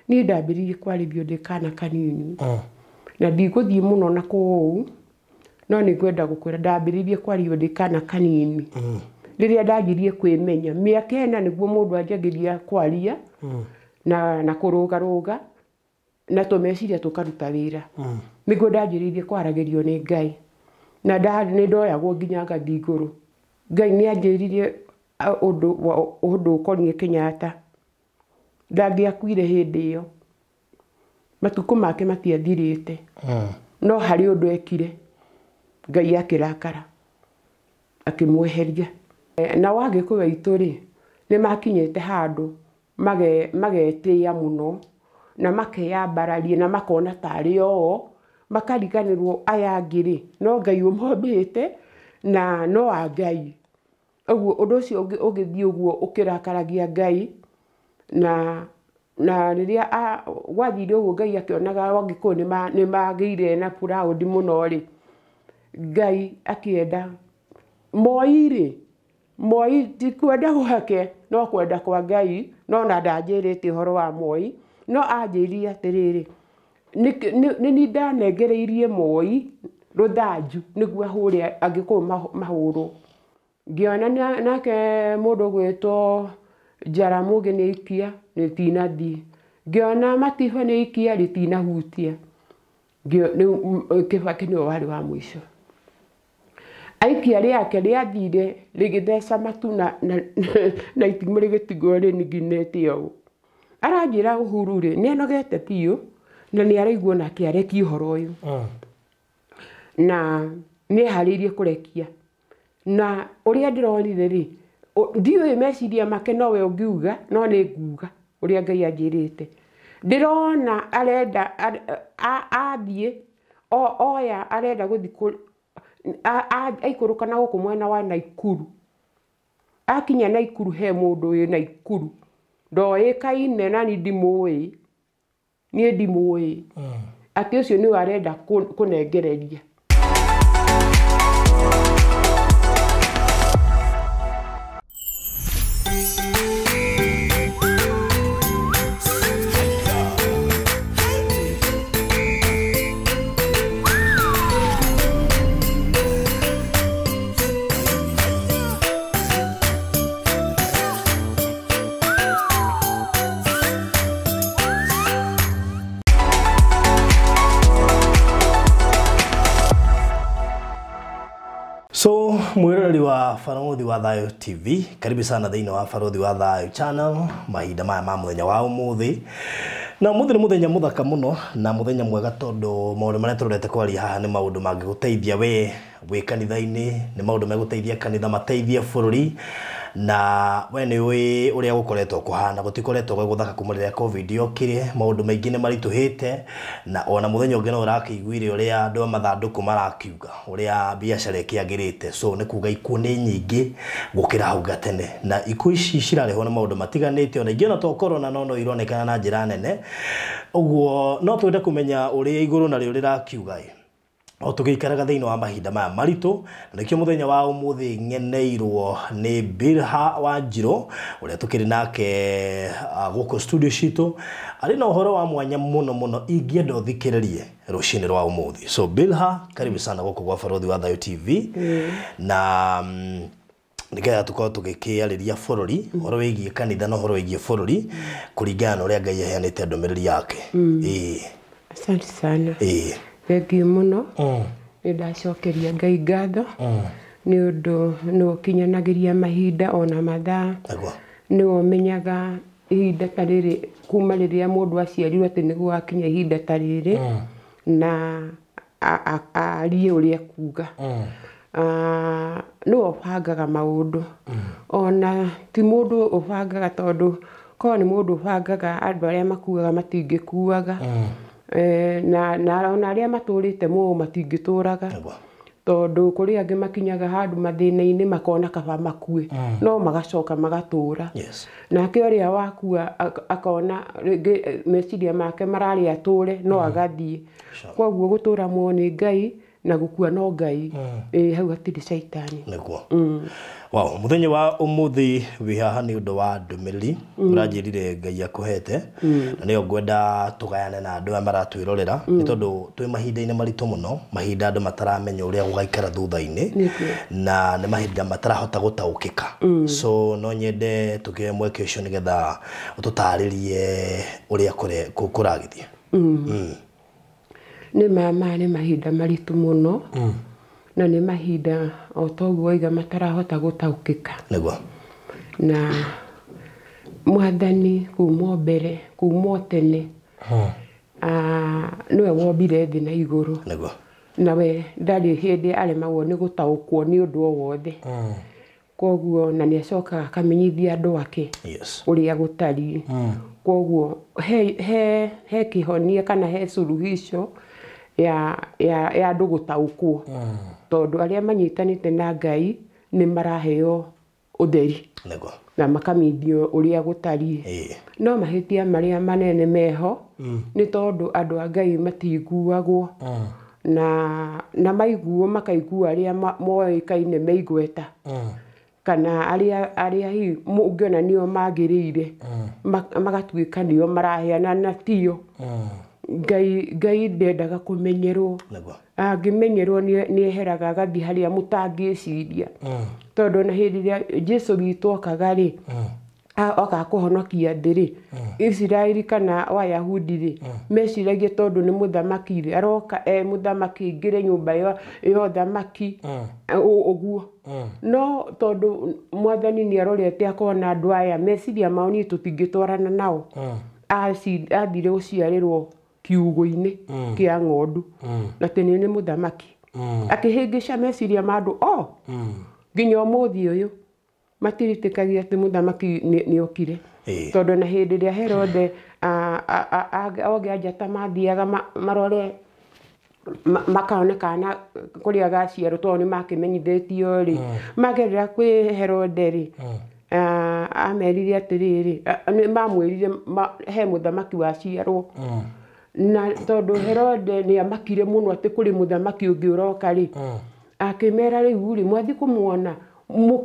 Niĩ ndambĩrĩirie kwarĩrio ndĩ kana kanini. Na ndigũthiĩ mũno na kũu, no nĩ ngwenda gũkwĩra ndambĩrĩirie kwario ndĩ kana kanini. Rĩrĩa ndanjirie kwĩmenya, mĩaka 4 nĩguo mũndũ anjagĩria kwaria na kũrũgarũga na tũmeciria tũkaruta wĩra. Nĩguo ndanjĩrĩirie kwaragĩrio nĩ Ngai. Na nĩ ndoyagwo nginya ngathiĩ igũrũ. Ngai nĩ anjĩrire ũndũ ũkoniĩ Kenyatta. Ndangĩakuire hĩndĩ ĩyo. Matukũ make matiathirĩte. No harĩ ũndũ ekire, Ngai akĩrakara, akĩmweheria. Na Wagĩkũyũ aitũ rĩ, nĩ makinyĩte handũ magetĩĩa mũno na makeyambararia na makona tarĩ o, makariganĩrwo aya angĩ rĩ, no Ngai ũmombĩte na no a Ngai. Ũguo ũndũ ũcio ũgĩthiĩ ũguo ũkĩrakaragia Ngai, na rĩrĩa gwathire ũguo Ngai akĩonaga Wagĩkũyũ nĩ magĩire na proud mũno rĩ, Ngai akĩenda Moi rĩ, Moi ti kwenda gwake no kwenda kwa Ngai, no na ndanjĩrĩte ũhoro wa Moi, no anjĩrire atĩrĩrĩ, nĩ niĩ ndanengereirie Moi rũthanju nĩguo ahũre Agĩkũyũ mahũrwo. Ngĩona nake mũndũ ũgwĩtwo Jaramogi nĩ aikia rĩtinathiĩ. Ngĩona Matiba nĩ aikia rĩtinahutia. Rĩu Kibaki nĩwe warĩ wa mũico. Aikia rĩake rĩathire rĩgĩtheca matu na itimũ rĩgĩtigwo rĩniginĩte ũũ. Aranjĩra Uhuru rĩ, nĩ anogete biũ na nĩ araigua onake arekie ũhoro ũyũ. Na nĩ eharĩirie kũrekia. Na ũrĩa ndĩronire rĩ, ndiũĩ meciria make nowe ũngiuga, no nĩ nguga ũrĩa Ngai anjĩrĩte. Ndĩrona arenda athiĩ, oya arenda gũthiĩ aikũrũka na gũkũ mwena wa Naikuru. Akinya Naikuru he mũndũ wĩ Naikuru. Ndoĩkaine na niĩ ndimũĩ. Niĩ ndimũĩ. Atĩ ũcio nĩwe arenda kũnengereria. So mwiroreri wa Barothi wa Thayo TV, karibu sana thĩinĩ wa Barothi wa Thayo channel mahinda maya ma mũthenya wa ũmũthĩ. Na ũmũthĩ nĩ mũthenya mũthaka mũno na mũthenya mwega tondũ maũndũ marĩa tũrorete kwaria haha nĩ maũndũ mangĩgũteithia we wĩ kanitha-inĩ, nĩ maũndũ megũteithia kanitha, mateithie bũrũri. Na we nĩ ũĩ ũrĩa gũkoretwo kũhana, gũtikoretwo gwĩ gũthaka kuma rĩrĩa COVID yokire, maũndũ maingĩ nĩ maritũhĩte, na ona mũthenya ũngĩ no ũrakĩiguire ũrĩa andũ a mathandũkũ marakiuga, ũrĩa biacara ĩkĩagĩrĩte. So nĩ kuga ikuũ nĩ nyingĩ gũkĩra hau gatene, na ikuũ ici cirarehwo nĩ maũndũ matiganĩte, ona ingĩ ona to corona no ironekana na njĩra nene. Ũguo no twende kũmenya ũrĩa igũrũ narĩo rĩrakiuga ĩ. O tũgĩikaraga thĩinĩ wa mahinda maya maritũ, na nĩkĩo mũthenya wa ũmũthĩ ng'eneirwo nĩ Bilha Wanjirũ ũrĩa tũkĩrĩ nake gũkũ studio citũ, arĩ na ũhoro wa mwanya mũno mũno ingĩenda ũthikĩrĩrie rũcinĩ rwa ũmũthĩ. So Bilha, karibu sana gũkũ gwa Barothi wa Thayo TV. Na nĩgetha tũkorwo tũgĩkĩarĩria bũrũri, ũhoro wĩgiĩ kanitha na ũhoro wĩgiĩ bũrũri kũringana na ũrĩa Ngai aheanĩte ndũmĩrĩri yake. Asante sana. Thengiũ mũno. Nĩ ndacokeria Ngai ngatho nĩ ũndũ nĩ ũkinyanagĩria mahinda ona mathaa. Nĩwe ũmenyaga ihinda ta rĩrĩ kuma rĩrĩa mũndũ aciarirwo atĩ nĩguo akinya ihinda ta rĩrĩ, na arie ũrĩa ekuga. Nĩwe ũbangaga maũndũ. Ona ti mũndũ ũbangaga, tondũ korwo nĩ mũndũ ũbangaga andũ arĩa makuaga matingĩkuaga. Na ona arĩa matũrĩte muoyo matingĩtũraga. Tondũ kũrĩ angĩ makinyaga handũ mathĩna-inĩ makona kaba makue, no magacoka magatũra. Nake ũrĩa wakua akona rĩngĩ meciria make mararĩ atũre, no agathiĩ. Koguo gũtũra muoyo nĩ Ngai, Na gũkua no Ngai. Hau hatirĩ caitani. Nĩguo. Wow, mũthenya wa ũmũthĩ wĩ haha nĩ ũndũ wa ndũmĩrĩri ũranjĩrire Ngai akũhete, na nĩyo ngwenda tũgayane na andũ aya maratwĩrorera, nĩ tondũ twĩ mahinda-inĩ maritũ mũno, mahinda andũ mataramenya ũrĩa gũgaikara thutha-inĩ, na nĩ mahinda matarahota gũtaũkĩka. So no nyende tũkĩoe mweke ũcio nĩgetha ũtũtarĩrie ũrĩa kũragĩthiĩ. Nĩ mama, nĩ mahinda maritũ mũno, na nĩ mahinda o ta ũguo waiga matarahota gũtaũkĩka. Nĩguo. Na mwathani kuma mbere, kuma tene, nĩwe wombire thĩ na igũrũ. Nĩguo. Nawe ndarĩ hĩndĩ aremagwo nĩ gũtaũkwo nĩ ũndũ o wothe. Koguo na nĩ acokaga akamenyithia andũ ake ũrĩa gũtariĩ. Koguo he kĩhonia kana he suluhisho ya andũ gũtaũkwo. Tondũ arĩa manyitanĩte na Ngai nĩ maraheo ũtheri. Nĩguo. Na makamithio ũrĩa gũtariĩ. No mahĩtia marĩa manene meho nĩ tondũ andũ a Ngai matiguagwo. Na maiguo makaigua arĩa moĩkaine me igweta. Kana arĩa hihi ũngĩona nĩo magĩrĩire, magatuĩka nĩo maraheana na tio. Ngai ndendaga kũmenyerwo. Angĩmenyerwo nĩeheraga agathiĩ harĩa mũtangĩciria. Tondũ na hĩndĩ ĩrĩa Jesũ witũ okaga rĩ, okaga kũhonokia thĩ rĩ, Isiraeli kana Wayahudi rĩ, meciragia tondũ nĩ mũthamaki rĩ, aroka e mũthamaki aingĩre nyũmba ya ũthamaki ũguo. No tondũ mwathani nĩ arorete akona andũ aya meciria mao niĩ tũtingĩtwarana nao, athire gũciarĩrwo kiugũ-inĩ kĩa ng'ondu, na atĩ nĩ mũthamaki. Akĩhĩngĩca meciria ma andũ o nginya ũmũthĩ ũyũ matiritĩkagia atĩ mũthamaki nĩ okire. Tondũ na hĩndĩ ĩrĩa Herode oge anjata mathiaga marore makaona kana kũrĩa gaciarwo tondũ nĩ makĩmenyithĩtio rĩ, magerera kwĩ Herode rĩ, amerire atĩrĩrĩ, mamwĩrire he mũthamaki waciarwo. Na tondũ Herode nĩ amakire mũno atĩ kũrĩ mũthamaki ũngĩ ũroka rĩ, akĩmera rĩu rĩ, mwathiĩ kũmuona,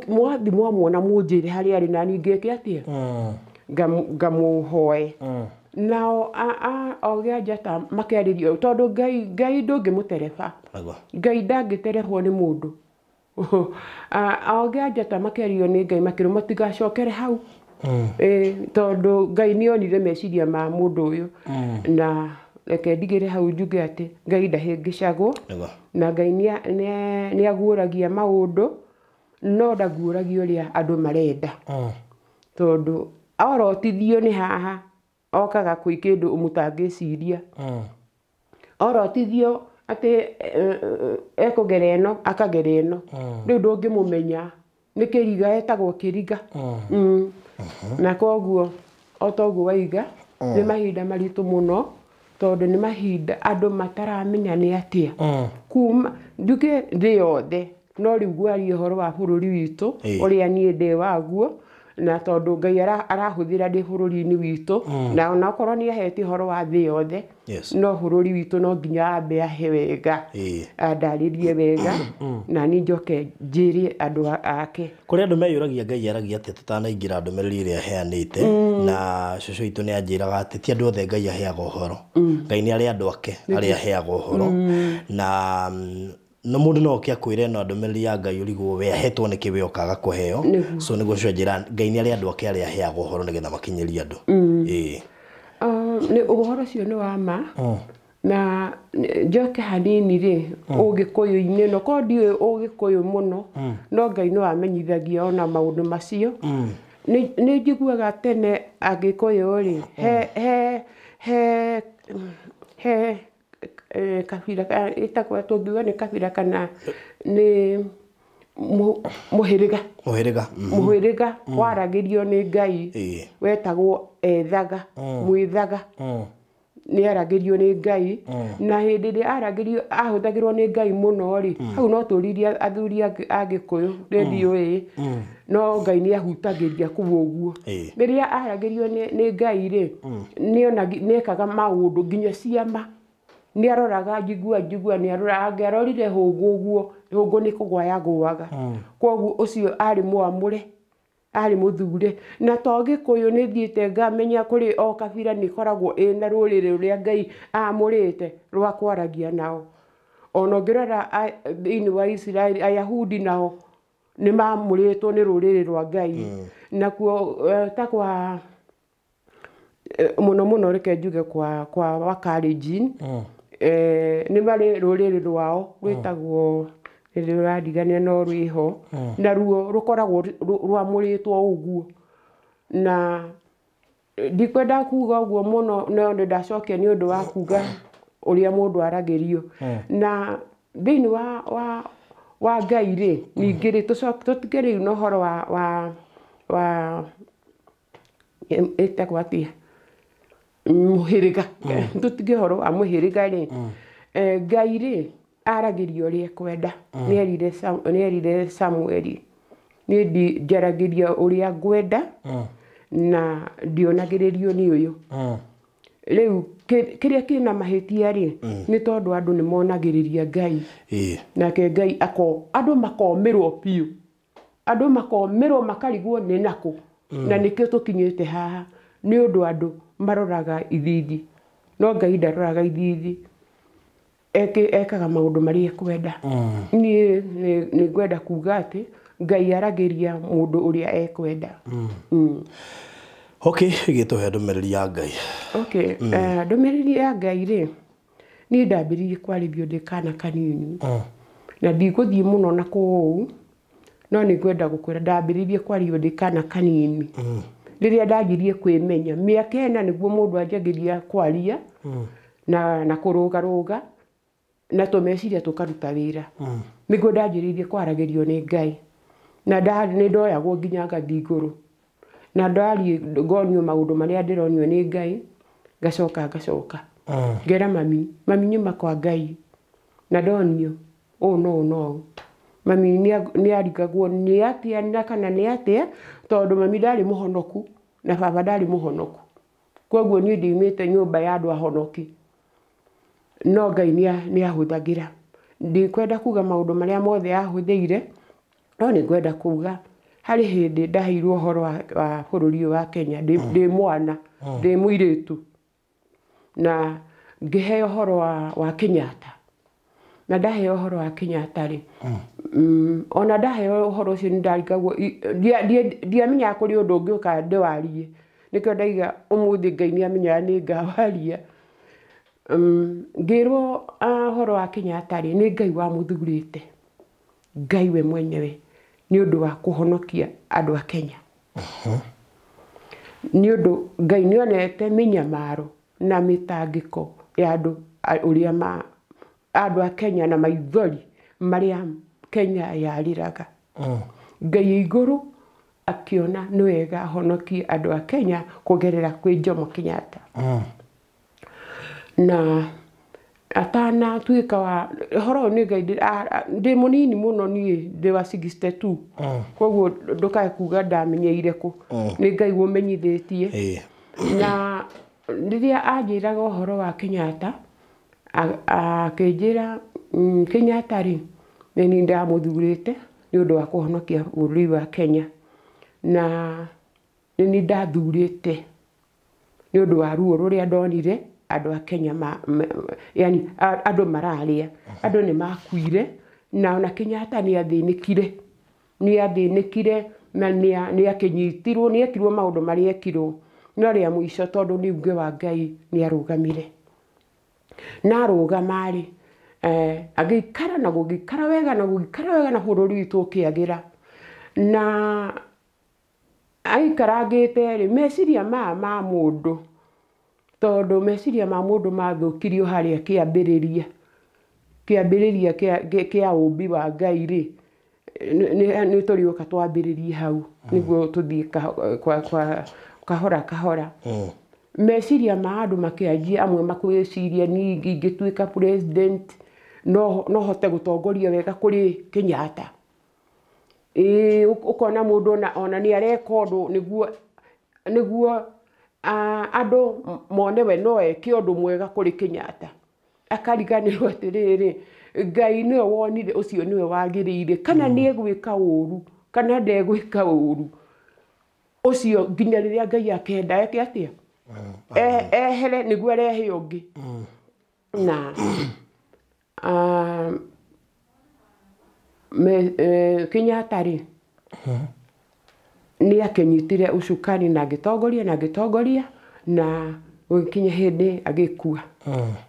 mwathi mwamuona mũnjĩre harĩa arĩ na niĩ ngĩke atĩa, ngamũhoe. Nao oge anjata makĩarĩrio tondũ Ngai ndũngĩmũtereba. Ngai ndangĩterebwo nĩ mũndũ. Oge anjata makĩario nĩ Ngai makĩrwo matigacokere hau. Tondũ Ngai nĩonire meciria ma mũndũ ũyũ. Na reke ndigĩre hau njuge atĩ Ngai ndahĩngĩcagwo, na Ngai nĩaguũragia maũndũ, no ndaguũragia ũrĩa andũ marenda. Tondũ orotithio nĩ haha okaga kwĩ kĩndũ mũtangĩciria. Orotithio atĩ ekũgera ĩno akagera ĩno, rĩu ndũngĩmũmenya nĩ kĩriga, etagwo kĩriga. Na koguo o ta ũguo waiga, nĩ mahinda maritũ mũno, tondũ nĩ mahinda andũ mataramenya nĩ atĩa. Kuma njuge thĩ yothe, no rĩu ngwaria ũhoro wa bũrũri witũ ũrĩa niĩ ndĩ waguo, na tondũ Ngai arahũthĩra ndĩ bũrũri-inĩ witũ, na onakorwo nĩ ahete ũhoro wa thĩ yothe, no bũrũri witũ no nginya ambe ahe wega, andarĩrie wega, na niĩ njoke njĩre andũ ake. Kũrĩ andũ meyũragia Ngai aragia atĩa tũtanaingĩra ndũmĩrĩri ĩrĩa aheanĩte, na cũcũ witũ nĩ anjĩraga atĩ ti andũ othe Ngai aheaga ũhoro. Ngai nĩ arĩ andũ ake arĩa aheaga ũhoro, na no mũndũ no oke akwĩre no ndũmĩrĩri ya Ngai ũrigwo we ahetwo nĩkĩ we ũkaga kũheo. So nĩguo ũcio anjĩra Ngai nĩ arĩ andũ ake arĩa aheaga ũhoro nĩgetha makinyĩrie andũ. Nĩ ũhoro ũcio nĩ wa ma. Na njoke hanini rĩ, ũgĩkũyũ-inĩ, no korwo ndiũĩ ũgĩkũyũ mũno, no Ngai no amenyithagia ona maũndũ macio. Nĩ njiguaga tene Agĩkũyũ rĩ, he kabira ĩtagwo tũngiuga nĩ kabira kana nĩ mũhĩrĩga. Mũhĩrĩga waragĩrio nĩ Ngai wetagwo Ethaga, Mwĩthaga. Nĩ aragĩrio nĩ Ngai, na hĩndĩ ĩrĩa aragĩrio ahũthagĩrwo nĩ Ngai mũno rĩ, hau no tũririe athuri a Gĩkũyũ rĩndiũ ĩ, no Ngai nĩ ahutagĩria kũu ũguo. Rĩrĩa aragĩrio nĩ Ngai rĩ, nĩekaga maũndũ nginya ciama. Nĩ aroraga njigua nĩ aroraga angĩarorire hũngũ ũguo hũngũ nĩ kũgwa yagũaga. Kwoguo ũcio arĩ mwamũre, arĩ mũthure. Na to Gĩkũyũ nĩ thiĩte ngamenya kũrĩ o kabira nĩ ĩkoragwo ĩna rũrĩrĩ rũrĩa Ngai amũrĩte rwa kwaragia nao. Ona ũngĩrora thĩinĩ wa Isiraeli, Ayahudi nao nĩ mamũrĩtwo nĩ rũrĩrĩ rwa Ngai. Nakuo ta kwa mũno mũno reke njuge kwa Wakalenjin, nĩ marĩ rũrĩrĩ rwao rwĩtagwo rũrandigania no rwĩho, naruo rũkoragwo rwamũrĩtwo ũguo. Na ndikwenda kuga ũguo mũno no nĩ ndacokia nĩ ũndũ wa kuga ũrĩa mũndũ aragĩrio. Na thĩinĩ wa Ngai rĩ, ningĩ rĩ tũtige rĩu na ũhoro wa ĩtagwo atĩa, mũhĩrĩga. Tũtige ũhoro wa mũhĩrĩga rĩ, Ngai rĩ aragĩria ũrĩa ekwenda. Nĩerire Samueli, niĩ njaragĩria ũrĩa ngwenda na ndionagĩrĩrio nĩ ũyũ. Rĩu kĩrĩa kĩna mahĩtia rĩ, nĩ tondũ andũ nĩ monagĩrĩria Ngai. Nake Ngai andũ makomĩrwo biũ, andũ makomĩrwo makarigwo nĩ nakũ. Na nĩkĩo tũkinyĩte haha, nĩ ũndũ andũ maroraga ithithi, no Ngai ndaroraga ithithi. Ekaga maũndũ marĩa ekwenda. Niĩ nĩ ngwenda kuga atĩ Ngai aragĩria mũndũ ũrĩa ekwenda. Okay, gĩtũhe ndũmĩrĩri ya Ngai. Okay, ndũmĩrĩri ya Ngai rĩ, niĩ ndambĩrĩirie kwarĩrio ndĩ kana kanini. Na ndigũthiĩ mũno na kũu, no nĩ ngwenda gũkwĩra ndambĩrĩirie kwario ndĩ kana kanini. Rĩrĩa ndanjirie kwĩmenya, mĩaka ĩna nĩguo mũndũ anjagĩria kwaria na kũrũgarũga na tũmeciria tũkaruta wĩra. Nĩguo ndanjĩrĩirie kwaragĩrio nĩ Ngai. Na nĩ ndoyagwo nginya ngathiĩ igũrũ. Na ndariĩ ngonio maũndũ marĩa ndĩronio nĩ Ngai, ngacoka. Ngera mami, mami nyuma kwa Ngai. Na ndonio ũũ no ũũ no ũũ. Mami nĩ arigagwo nĩ atĩa na kana nĩ atĩa, tondũ mami ndarĩ mũhonoku na baba ndarĩ mũhonoku. Kwoguo niĩ ndiumĩte nyũmba ya andũ ahonoki. No Ngai nĩ ahũthagĩra. Ndikwenda kuga maũndũ marĩa mothe ahũthĩire, no nĩ ngwenda kuga harĩ hĩndĩ ndaheirwo ũhoro wa bũrũri ũyũ wa Kenya ndĩ mwana, ndĩ mũirĩtu. Na ngĩheo ũhoro wa Kenyatta. Na ndaheo ũhoro wa Kenyatta rĩ, ona ndaheo ũhoro ũcio nĩ ndarigagwo, ndiamenyaga kũrĩ ũndũ ũngĩũka ndĩwarie. Nĩkĩo ndaiga ũmũthĩ Ngai nĩ amenyaga nĩ ngawaria. Ngĩrwo ũhoro wa Kenyatta rĩ, nĩ Ngai wamũthurĩte. Ngai we mwenyewe nĩ ũndũ wa kũhonokia andũ a Kenya. Nĩ ũndũ Ngai nĩ onete mĩnyamaro na mĩtangĩko ya andũ ũrĩa andũ a Kenya na maithori marĩa Kenya yarĩraga. Ngai igũrũ akĩona nĩ wega ahonokie andũ a Kenya kũgerera kwĩ Jomo Kenyatta. Na atanatuĩka wa ũhoro ũyũ nĩ Ngai ndĩ mũnini mũno niĩ ndĩ wa 62. Kwoguo ndũkae kuga ndamenyeire kũ. Nĩ Ngai ũmenyithĩtie. Na rĩrĩa anjĩraga ũhoro wa Kenyatta, akĩnjĩra Kenyatta rĩ, nĩ niĩ ndamũthurĩte nĩ ũndũ wa kũhonokia bũrũri wa Kenya. Na nĩ niĩ ndathurĩte nĩ ũndũ wa ruo rũrĩa ndonire andũ a Kenya yani andũ mararĩa, andũ nĩ makuire, na ona Kenyatta nĩ athĩnĩkire. Nĩ athĩnĩkire na nĩ akĩnyitirwo, nĩ ekirwo maũndũ marĩa ekirwo. No rĩa mũico tondũ nĩ uge wa Ngai nĩ arũgamire. Na arũgama rĩ, agĩikara na gũgĩikara wega na gũgĩikara wega na bũrũri witũ ũkĩagĩra. Na aikarangĩte rĩ, meciria maya ma mũndũ, tondũ meciria ma mũndũ mathũkirio harĩa kĩambĩrĩria. Kĩambĩrĩria kĩa ũmbi wa Ngai rĩ, nĩ tũrĩũka twambĩrĩrie hau nĩguo tũthiĩ kahora kahora. Meciria ma andũ makĩanjia amwe makwĩciria niĩ ingĩtuĩka president no hote gũtongoria wega kũrĩ Kenyatta. Ũkona mũndũ ona nĩ areka ũndũ nĩguo andũ mone we no eke ũndũ mwega kũrĩ Kenyatta. Akariganĩrwo atĩrĩrĩ, Ngai nĩwe wonire ũcio nĩwe wagĩrĩire, kana nĩ egwĩka ũru kana ndegwĩka ũru, ũcio nginya rĩrĩa Ngai akenda eke atĩa, ehere nĩguo arehe ũngĩ. Na Kenyatta rĩ, nĩ akĩnyitire ucukani na agĩtongoria na agĩtongoria, na gũgĩkinya hĩndĩ agĩkua.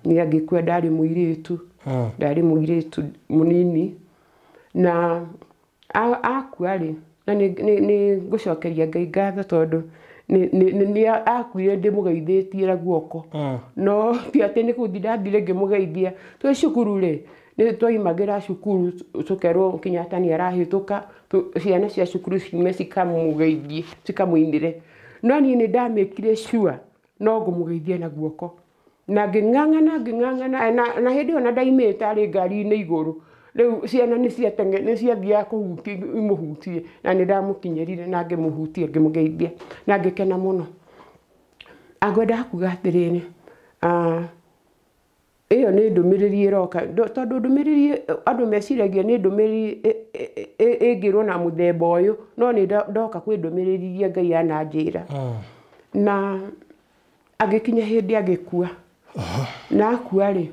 Nĩ agĩkua, ndarĩ mũirĩtu, ndarĩ mũirĩtu mũnini. Na akua rĩ, na nĩ ngũcokeria Ngai ngatho tondũ nĩ akuire ndĩmũgeithĩtie na guoko, no ti atĩ nĩ gũthiĩ ndathire ngĩmũgeithia. Twĩ cukuru rĩ, nĩ twaimagĩra cukuru tũkerwo Kenyatta nĩ arahĩtũka, ciana cia cukuru ciume cikamũgeithie, cikamũinĩre. No niĩ nĩ ndamĩkire sure no ngũmũgeithia na guoko, na ngĩng'ang'ana ngĩng'ang'ana, na hĩndĩ ĩyo na ndaimĩte arĩ ngari-inĩ igũrũ. Rĩu ciana nĩ ciathiaga kũhutia imũhutie, na nĩ ndamũkinyĩrire na ngĩmũhutia ngĩmũgeithia na ngĩkena mũno. Angwendaga kuga atĩrĩrĩ, ĩyo nĩ ndũmĩrĩri ĩroka, tondũ ndũmĩrĩri andũ meciragia nĩ ndũmĩrĩri ĩngĩrwo na mũthemba ũyũ, no nĩ ndoka kwĩ ndũmĩrĩri iria Ngai ananjĩra. Na agĩkinya hĩndĩ agĩkua. Na akua rĩ,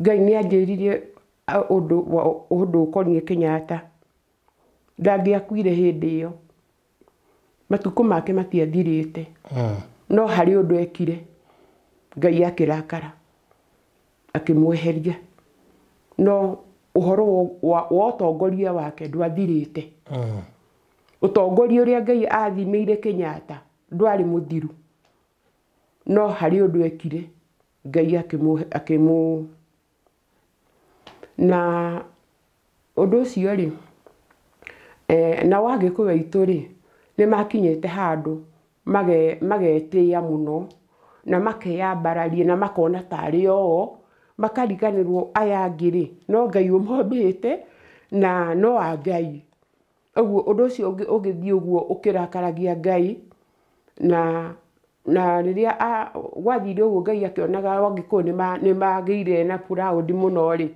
Ngai nĩ anjĩrire ũndũ ũkoniĩ Kenyatta. Ndangĩakuire hĩndĩ ĩyo, matukũ make matiathirĩte, no harĩ ũndũ ekire Ngai akĩrakara akĩmweheria, no ũhoro wa ũtongoria wake ndwathirĩte. Ũtongoria ũrĩa Ngai athimĩire Kenyatta ndwarĩ mũthiru, no harĩ ũndũ ekire Ngai akĩmũ na ũndũ ũcio rĩ, na Wagĩkũyũ aitũ rĩ, nĩ makinyĩte handũ magetĩĩa mũno na makeyambararia na makona tarĩ o, makariganĩrwo aya angĩ rĩ, no Ngai ũmombĩte na no a Ngai. Ũguo ũndũ ũcio ũgĩthiĩ ũguo ũkĩrakaragia Ngai, na rĩrĩa gwathire ũguo Ngai akĩonaga Wagĩkũyũ nĩ magĩire na proud mũno rĩ,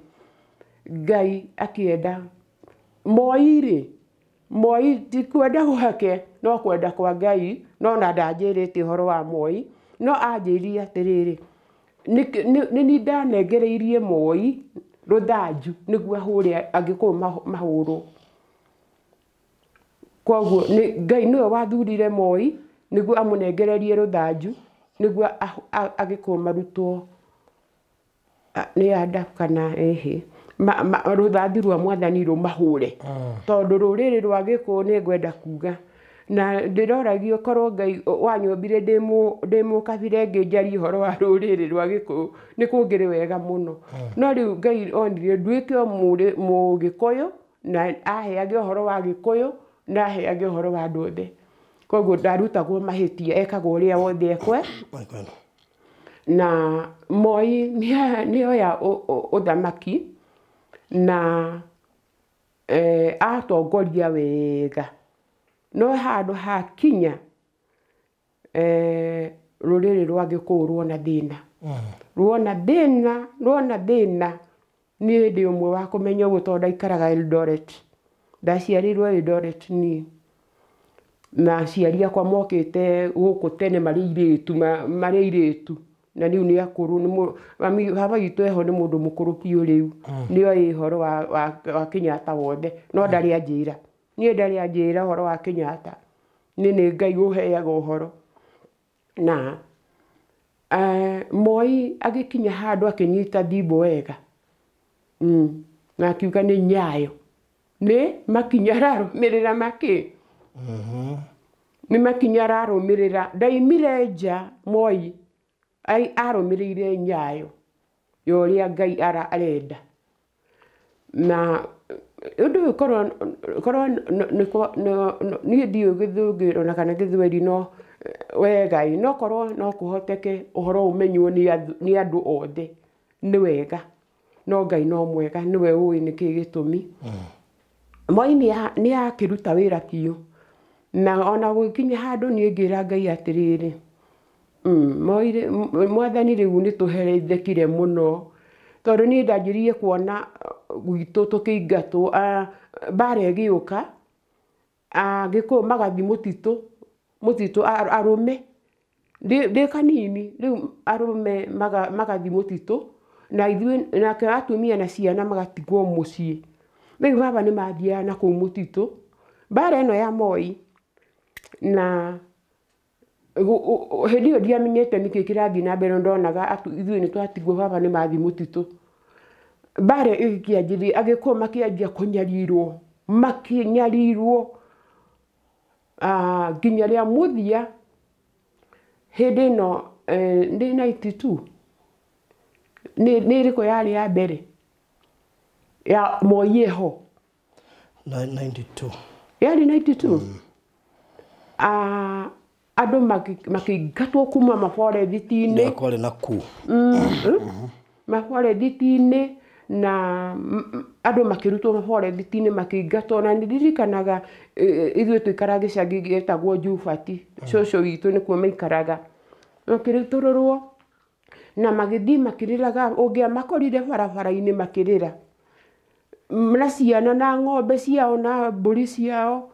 Ngai akĩenda Moi rĩ, Moi ti kwenda gwake no kwenda kwa Ngai, no na ndanjĩrĩte ũhoro wa Moi, no anjĩrire atĩrĩrĩ, nĩ niĩ ndanengereirie Moi rũthanju nĩguo ahũre Agĩkũyũ mahũrwo. Koguo Ngai nĩwe wathurire Moi nĩguo amũnengererie rũthanju nĩguo Agĩkũyũ marutwo nĩ anda kana ĩhĩ rũthanju rwa mwathani rũmahũre, tondũ rũrĩrĩ rwa Gĩkũyũ nĩ ngwenda kuga, na ndĩroragio korwo Ngai wanyũmbire ndĩ mũkabira ĩngĩ njarie ũhoro wa rũrĩrĩ rwa Gĩkũyũ nĩ kũngĩrĩ wega mũno. No rĩu Ngai onire nduĩke o Mũgĩkũyũ na aheage ũhoro wa Gĩkũyũ na aheage ũhoro wa andũ othe. Koguo ndarutagwo mahĩtia, ekagwo ũrĩa wothe ekwe. Na Moi nĩ oya ũthamaki na atongoria wega, no handũ hakinya rũrĩrĩ rwa Gĩkũyũ ruona thĩna, ruona thĩna, ruona thĩna. Niĩ ndĩ ũmwe wa kũmenya ũguo tondũ ndaikaraga Eldoret, ndaciarĩirwo Eldoret niĩ, na aciari akwa mokĩte gũkũ tene marĩ airĩtu, marĩ airĩtu, na rĩu nĩ akũrũ. Baba witũ eho nĩ mũndũ mũkũrũ biũ rĩu, nĩoĩ ũhoro wa Kenyatta wothe, no ndarĩ anjĩra, niĩ ndarĩ anjĩra ũhoro wa Kenyatta, niĩ nĩ Ngai ũheaga ũhoro. Na Moi agĩkinya handũ akĩnyita thimbo wega, na akiuga nĩ Nyayo, nĩ makinya ararũmĩrĩra makĩ, nĩ makinya ararũmĩrĩra. Ndaimire nja Moi arũmĩrĩire Nyayo ya ũrĩa Ngai arenda. Na ũndũ ũyũ korwo niĩ ndiũĩ Gĩthũngũ ona kana Gĩthweri no wega ĩ, no korwo no kũhoteke ũhoro ũmenywo nĩ andũ othe nĩ wega, no Ngai no mwega, nĩwe ũĩ nĩkĩĩ gĩtũmi. Moi nĩ akĩruta wĩra biũ, na ona gũgĩkinya handũ niĩ ngĩra Ngai atĩrĩrĩ, Moi mwathani rĩu nĩ tũherithĩkire mũno tondũ niĩ ndanjĩrĩirie kuona gwitũ tũkĩingatwo mbara ĩgĩũka Agĩkũyũ magathiĩ mũtitũ mũtitũ arũme ndĩ kanini rĩu arũme magathiĩ mũtitũ na ithuĩ nake atumia na ciana magatigwo mũciĩ. Rĩu baba nĩ mathiaga na kũu mũtitũ mbara ĩno ya Moi na hĩndĩ ĩyo ndiamenyete nĩkĩ kĩrathiĩ na mbere ndonaga ithuĩ nĩ twatigwo baba nĩ mathiĩ mũtitũ. Mbara ĩkĩanjĩrĩria Agĩkũyũ makĩanjia kũnyarirwo makĩnyarirwo nginya rĩa mũthia hĩndĩ ĩno nĩ 92 nĩ ĩrĩkũ yarĩ ya mbere ya Moi ĩho 92 yarĩ 92 andũ makĩingatwo kuma maborethiti-inĩ kwarĩ na ku maborethiti-inĩ na andũ makĩrutwo maborethiti-inĩ makĩingatwo na nĩndirikanaga ithuĩ tũikaraga gĩcagi gĩtagwo Njubati cũcũ witũ nĩkuo maikaraga makĩrutũrũrwo na magĩthiĩ makĩrĩraga ũngĩamakorire barabara-inĩ makĩrĩra na ciana na ng'ombe ciao na mbũri ciao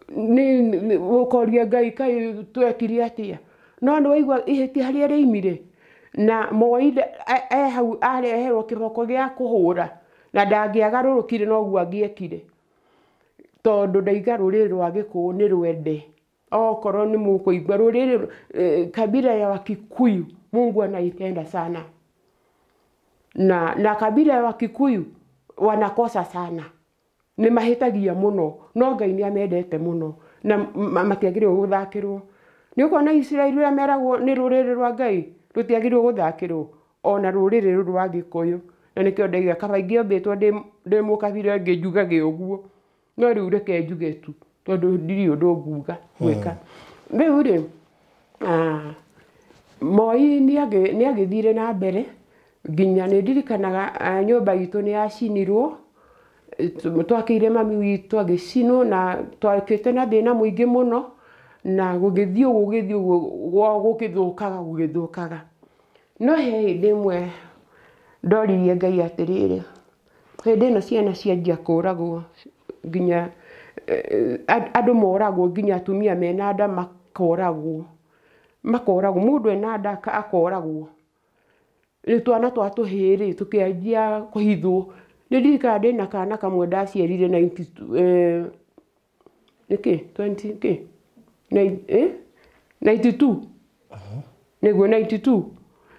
nĩ ũkoria Ngai kaĩ twekire atĩa no nĩ waigua ihĩtia harĩa rĩaimire na Moi e hau areherwo kĩboko gĩa kũhũra na ndangĩagarũrũkire noguo angĩekire tondũ ndaiga rũrĩrĩ rwa Gĩkũyũ nĩ rwende okorwo nĩ mũkũigua rũrĩrĩ kabila ya Wakikuyu Mungu anaipenda sana na kabila ya Wakikuyu wanakosa sana nĩ mahĩtagia mũno no Ngai nĩ amendete mũno na matiagĩrĩirwo gũthakĩrwo. Nĩ ũkuona Isiraeli ũrĩa meragwo nĩ rũrĩrĩ rwa Ngai rũtiagĩrĩirwo gũthakĩrwo ona rũrĩrĩ rũrũ rwa Gĩkũyũ na nĩkĩo ndaiga kaba ingĩombĩtwo ndĩ mũkabira ĩngĩ njugage ũguo no rĩu reke njuge tu tondũ ndirĩ ũndũ nguga gwĩka. Rĩu rĩ Moi nĩ agĩthire na mbere nginya nĩ ndirikanaga nyũmba itũ nĩ yacinirwo twakĩire mami witũ agĩcinwo na twakĩte na thĩna mũingĩ mũno na gũgĩthiĩ ũguo gũgĩthiĩ ũguo gũgĩthũkaga gũgĩthũkaga. No he hĩndĩ ĩmwe ndoririe Ngai atĩrĩrĩ hĩndĩ ĩno ciana cianjia kũragwo nginya andũ moragwo nginya atumia mena nda makoragwo makoragwo mũndũ ena nda akoragwo. Rĩu twana twa tũhĩĩ rĩ tũkĩanjia kũhithwo. Nĩ ndirikanaga ndĩna kana kamwe ndaciarire nĩkĩ 20 kĩ 92 nĩguo 92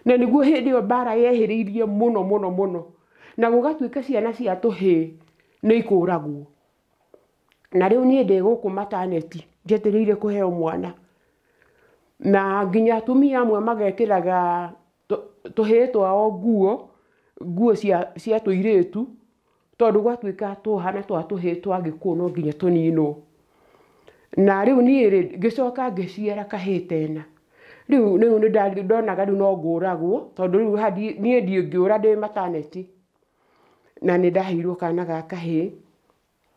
na nĩguo hĩndĩ ĩyo mbara yehĩrĩirie mũno mũno mũno na gũgatuĩka ciana cia tũhĩĩ nĩ ikũragwo. Na rĩu niĩ ndĩ gũkũ mataneti njetereire kũheo mwana na nginya atumia amwe magekĩraga tũhĩĩ twao nguo nguo cia tũirĩtu tondũ gwatuĩka tũhana twa tũhĩĩ twa Gĩkũyũ no nginya tũninwo. Na rĩu niĩ rĩ ngĩcoka ngĩciara kahĩĩ tena rĩu nĩ ndonaga rĩu no ngũragwo tondũ rĩu niĩ ndingĩũra ndĩ mataneti na nĩ ndaheirwo kana ga kahĩĩ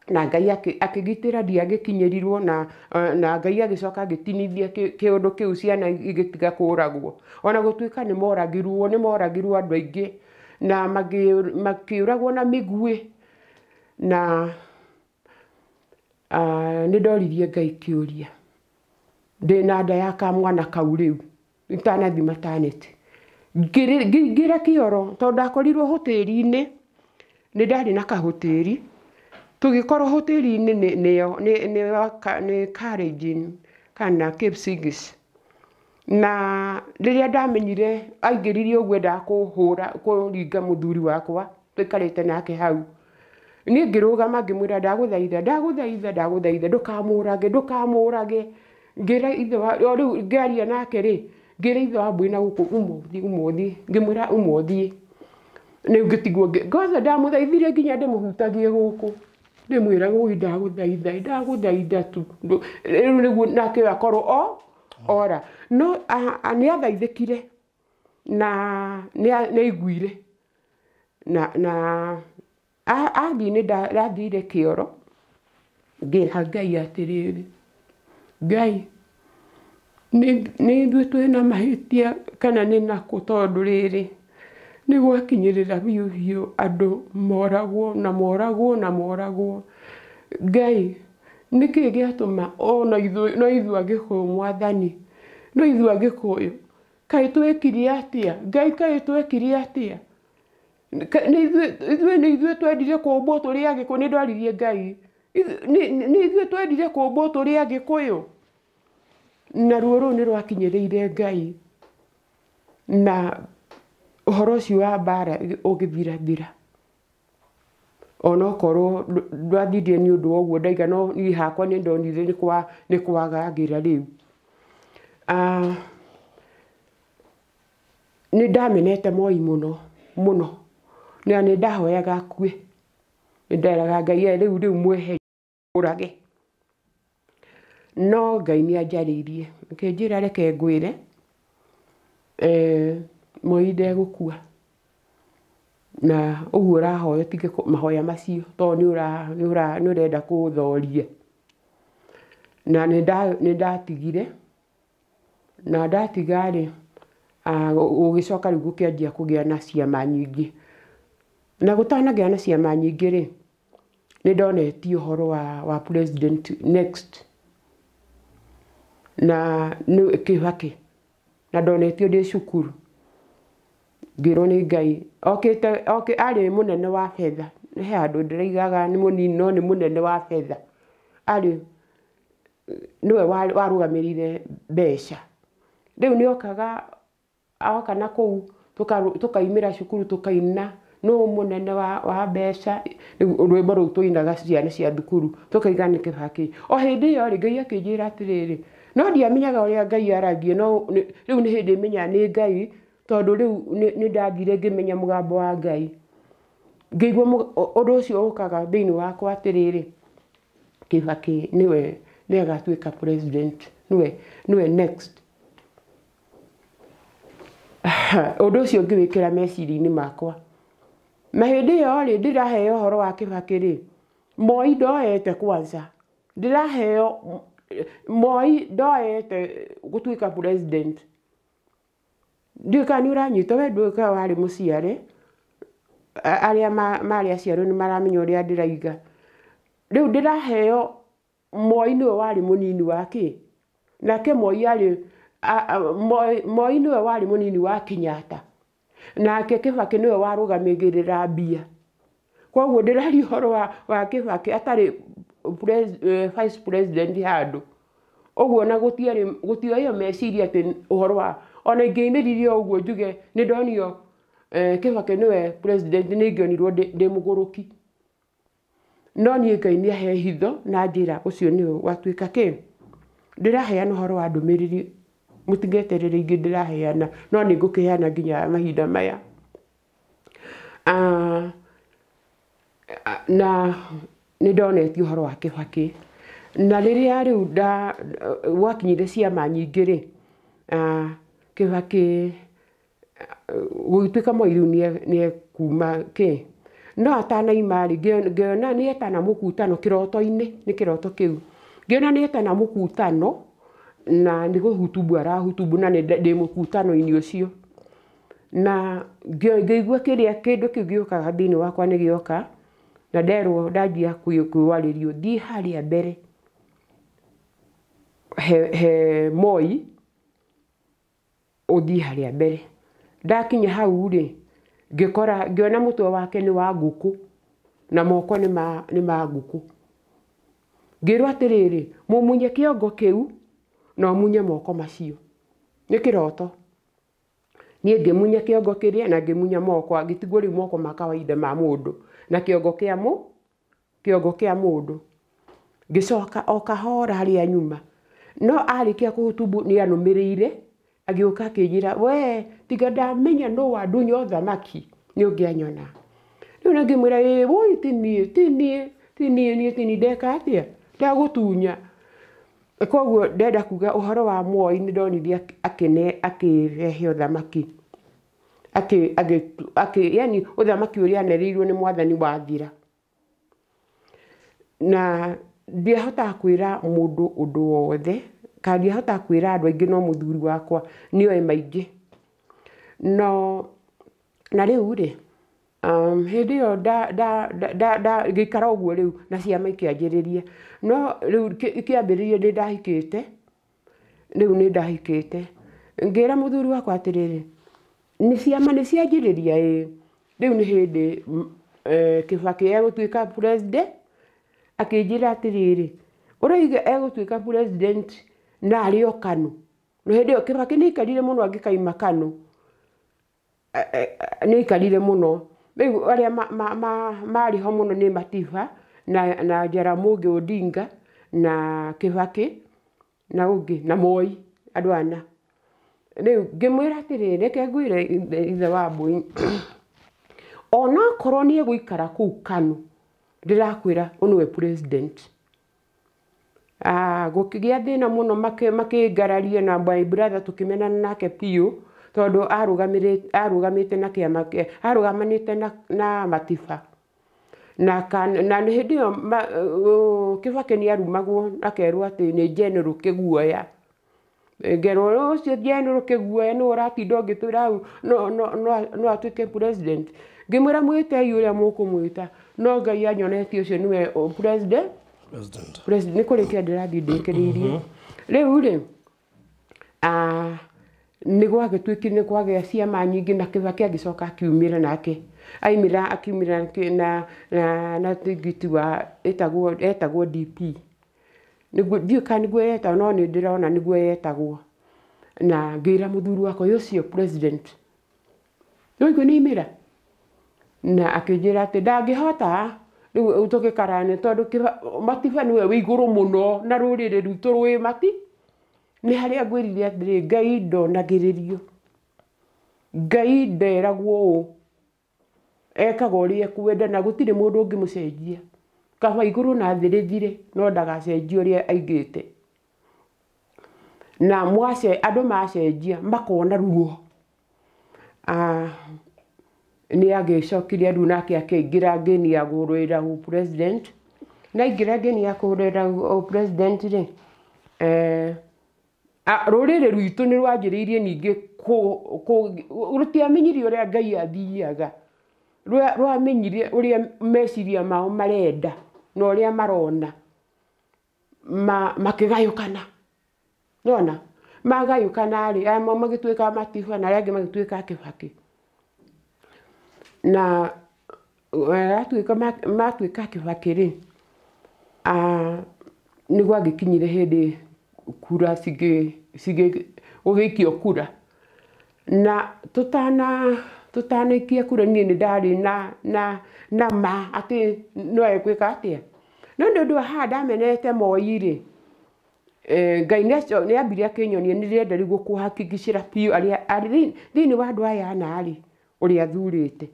na Ngai akĩgitĩra ndiagĩkinyĩrirwo na Ngai agĩcoka agĩtinithia kĩũndũ kĩu ciana igĩtiga kũragwo ona gũtuĩka nĩ moragirwo andũ aingĩ na makĩũragwo na mĩguĩ na nĩ ndoririe Ngai kĩũria ndĩna nda ya kamwana kau rĩu itanathiĩ mataneti ngĩingĩra kĩoro tondũ ndakorirwo hoteri-inĩ nĩ ndarĩ na kahoteri tũgĩkorwo hoteri-inĩ nĩ Kalenjin kana Kipsigis na rĩrĩa ndamenyire aingĩririe ũguo endaga kũhũra kũringa mũthuri wakwa tũikarĩte nake hau niĩ ngĩrũgama ngĩmwĩra ndagũthaitha ndagũthaitha ndagũthaitha ndũkamũrage ndũkamũrage ngĩra ithe wa o rĩu ngĩaria nake rĩ ngĩra ithe wa mbũi na gũkũ ũmũthi ũmũthi ngĩmwĩra ũmũthiĩ rĩu ngĩtigwo ngothe ndamũthaithire nginya ndĩmũhutagie gũkũ ndĩmwĩra ũi ndagũthaitha ndagũthaitha tu rĩu nĩguo nake akorwo o ora no nĩ athaithĩkire na nĩ aiguire na athiĩ nĩ ndathire kĩoro ngĩra Ngai atĩrĩrĩ Ngai Nĩ ithuĩ twĩna mahĩtia kana nĩ nakũ, tondũ rĩrĩ nĩ gwakinyĩrĩra biũ biũ andũ moragwo na moragwo na moragwo. Ngai, nĩkĩ gĩatũma ona ithuĩ no ithuĩ Agĩkũyũ, Mwathani, no ithuĩ Agĩkũyũ, kaĩ twekire atĩa? Ngai, kaĩ twekire atĩa? Nĩ ithuĩ, nĩ ithuĩ twendire kũmbwo tũrĩ Agĩkũyũ? Nĩ ndwaririe Ngai, nĩ ithuĩ twendire kũmbwo tũrĩ Agĩkũyũ? Na ruo rũu nĩ rwakinyĩrĩire Ngai, na ũhoro ũcio wa mbara ũgĩthirathira. Onokorwo ndwathirire nĩ ũndũ wa ũguo ndaiga, no niĩ hakwa nĩ ndonire nĩ kwagagĩra rĩu. Nĩ ndamenete Moi mũno mũno, na nĩ ndahoyaga akue. Nĩ nderaga Ngai, rĩu rĩu mweherie ũrage. No Ngai nĩ anjarĩirie, akĩnjĩra reke ngwĩre, Moi ndegũkua. Na ũguo ũrahoya ũtige mahoya macio, tondũ nĩ ũrenda kũthoria. Na nĩ ndatigire, na ndatiga rĩ, gũgĩcoka rĩu gũkĩanjia kũgĩa na ciama nyingĩ. Na gũtanagĩa na ciama nyingĩ rĩ, nĩ ndonetio ũhoro wa president next, na nĩ Kĩbakĩ, na ndonetio ndĩ cukuru. Ngĩrwo nĩ Ngai okĩte arĩ mũnene wa betha. He handũ ndĩraigaga nĩ mũnini, no nĩ mũnene wa betha. Arĩ nĩwe warũgamĩrĩire mbeca. Rĩu nĩ okaga, oka na kũu tũkaimĩra cukuru tũkaina nũ mũnene wa mbeca, rwĩmbo rũu tũinaga ciana cia thukuru, tũkaiga nĩ Kĩbakĩ. O hĩndĩ ĩyo rĩ, Ngai akĩnjĩra atĩrĩrĩ, no ndiamenyaga ũrĩa Ngai aragia, no rĩu nĩ hĩndĩ menyaga nĩ Ngai, tondũ rĩu nĩ ndathire ngĩmenya mũgambo wa Ngai. Ngĩigua ũndũ ũcio ũkaga thĩinĩ wakwa atĩrĩrĩ, Kĩbakĩ nĩwe agatuĩka president, nĩwe next. Ũndũ ũcio ngĩwĩkĩra meciria-inĩ makwa. Na hĩndĩ ĩyo rĩ, ndĩraheo ũhoro wa Kĩbakĩ rĩ, Moi ndoete kwanza. Ndĩraheo Moi ndoete gũtuĩka president. Ndiũĩ kana nĩ ũranyita, we ndũĩ kana warĩ mũciare, arĩa marĩ aciarwo nĩ maramenya ũrĩa ndĩraiga. Rĩu ndĩraheo Moi nĩwe warĩ mũnini wa kĩ? Nake Moi arĩ, Moi nĩwe warĩ mũnini wa Kenyatta. Nake Kĩbakĩ nĩwe warũgamagĩrĩra mbia. Koguo ndĩraria ũhoro wa Kĩbakĩ atarĩ vice president handũ. Ũguo na gũtiarĩ, gũtioywo meciria atĩ ũhoro wa, ona ingĩaimĩrire o ũguo njuge nĩ ndonio Kĩbakĩ nĩwe president, nĩ ingĩonirwo ndĩ mũgũrũki. No niĩ Ngai nĩ ahe hitho na njĩra ũcio nĩwe watuĩka kĩ. Ndĩraheana ũhoro wa ndũmĩrĩri, mũtigeterere ingĩ ndĩraheana, no nĩ ngũkĩheana nginya mahinda maya. Na nĩ ndonetio ũhoro wa Kĩbakĩ. Na rĩrĩa rĩu gwakinyire ciama nyingĩ rĩ, Kĩbakĩ gũgĩtuĩka Moi rĩu nĩ ekuma kĩ. No atanaima rĩ, ngĩona nĩ etana mũkutano kĩroto-inĩ, nĩ kĩroto kĩu. Ngĩona nĩ etana mũkutano, na nĩ kũhutubu arahutubu, na ndĩ mũkutano-inĩ ũcio. Na ngĩigua kĩrĩa kĩndũ kĩu gĩũkaga thĩinĩ wakwa nĩ gĩoka, na nderwo ndanjia kwĩwarĩrio thiĩ harĩa mbere he Moi, ũthiĩ harĩa mbere. Ndakinya hau rĩ, ngĩkora, ngĩona mũtwe wake nĩ wa ngũkũ na moko nĩ ma ngũkũ. Ngĩrwo atĩrĩrĩ, mũmunye kĩongo kĩu na ũmunye moko macio. Nĩ kĩroto. Niĩ ngĩmunya kĩongo kĩrĩa na ngĩmunya moko, ngĩtigwo rĩu moko ma kawaida ma mũndũ na kĩongo kĩa mũndũ. Ngĩcoka o kahora harĩa nyuma. No arĩkia kũhutubu nĩ anũmĩrĩire, agĩũka akĩnjĩra, we tiga ndamenya nũ wandunya ũthamaki nĩ ũngĩanyona. Rĩu na ngĩmwĩra, ĩĩ woi, ti niĩ, ti niĩ, ti niĩ, niĩ ti niĩ, ndeka atĩa, ndagũtunya. Koguo ndenda kuga ũhoro wa Moi nĩ ndonire akĩrehe ũthamaki, yani ũthamaki ũrĩa anereirwo nĩ Mwathani wathira. Na ndiahotaga kwĩra mũndũ ũndũ wothe, Kandiahota kwĩra andũ aingĩ no mũthuri wakwa nĩoĩ maingĩ. No na rĩu rĩ hĩndĩ ĩyo ngĩikara ũguo rĩu na ciama ikĩanjĩrĩria. No rĩu ikĩambĩrĩria nĩ ndahikĩte, rĩu nĩ ndahikĩte. Ngĩra mũthuri wakwa atĩrĩrĩ, nĩ ciama nĩ cianjĩrĩria ĩĩ, rĩu nĩ hĩndĩ Kibaki egũtuĩka president. Akĩnjĩra atĩrĩrĩ, ũroiga egũtuĩka president na arĩ o KANU. Na hĩndĩ ĩyo Kibaki nĩ aikarire mũno angĩkaima KANU. Nĩ aikarire mũno. Rĩu arĩa marĩ ho mũno nĩ Matiba na Jaramogi Odinga na Kibaki na ũngĩ na Moi, andũ ana. Rĩu ngĩmwĩra atĩrĩrĩ, reke ngwĩre ithe wa Mbũi, onakorwo nĩ egũikara kũu KANU, ndĩrakwĩra ũyũ nĩwe president. Gũkĩgĩa thĩna mũno, makĩngararia na my brother tũkĩmenana nake biũ, tondũ arũgamĩte na kĩama arũgamanĩte na Matiba. Na hĩndĩ ĩyo Kibaki nĩ arumagwo akerwo atĩ nĩ General Kĩguoya. Ngerwo ũcio General Kĩguoya nĩwe ũratinda ũgĩtwĩra hau no atuĩke president. Ngĩmwĩra mwĩtei ũrĩa mũkũmwĩta, no Ngai anyonetie ũcio nĩwe president. President nĩ kũrĩkia ndĩrathiĩ ndĩkĩrĩirie. Rĩu rĩ nĩ gwagĩtuĩkire nĩ kwagĩa ciama nyingĩ na Kibaki agĩcoka akiumĩra nake. Aimĩra akiumĩra na tigiti wa etagwo DP. Nĩguo ndiũĩ kana nĩguo yetagwo no nĩ ndĩrona nĩguo yetagwo. Na ngĩra mũthuri wakwa ũcio president. Nĩwaigua nĩ aimĩra? Na akĩnjĩra atĩ ndangĩhota rĩu tũgĩkararania tondũ Matiba nĩwe wĩ igũrũ mũno na rũrĩrĩ rwitũ rwĩ mati. Nĩ harĩa ngwĩrire atĩrĩ, Ngai ndonagĩrĩrio. Ngai nderagwo ũũ. Ekaga ũrĩa ekwenda na gũtirĩ mũndũ ũngĩmũcenjia. Kaba igũrũ na thĩ rĩthire no ndagacenjie ũrĩa aigĩte. Na andũ macenjia makona ruo. Nĩ agĩcokire rĩu nake akĩingĩra ngĩni ya kũrũĩra president. Na aingĩra ngĩni ya kũrũĩra president rĩ, rũrĩrĩ rwitũ nĩ rwanjĩrĩirie ningĩ rũtiamenyire ũrĩa Ngai athiaga. Rwamenyire ũrĩa meciria mao marenda na ũrĩa marona. Makĩgayũkana. Nĩwona? Magayũkana rĩ, amwe magĩtuĩka Matiba na arĩa angĩ magĩtuĩka Kibaki. Na matuĩka Kibaki rĩ, nĩ gwagĩkinyire hĩndĩ kura gũgĩikio kura. Na tũtanaikia kura niĩ nĩ ndarĩ na ma atĩ no egwĩka atĩa. No nĩ ũndũ wa haha ndamenete Moi rĩ, Ngai nĩ ambire akĩnyonia nĩ ndĩrenda rĩu gũkũhakikicĩra biũ arĩa thĩinĩ wa andũ aya ana rĩ, ũrĩa thurĩte.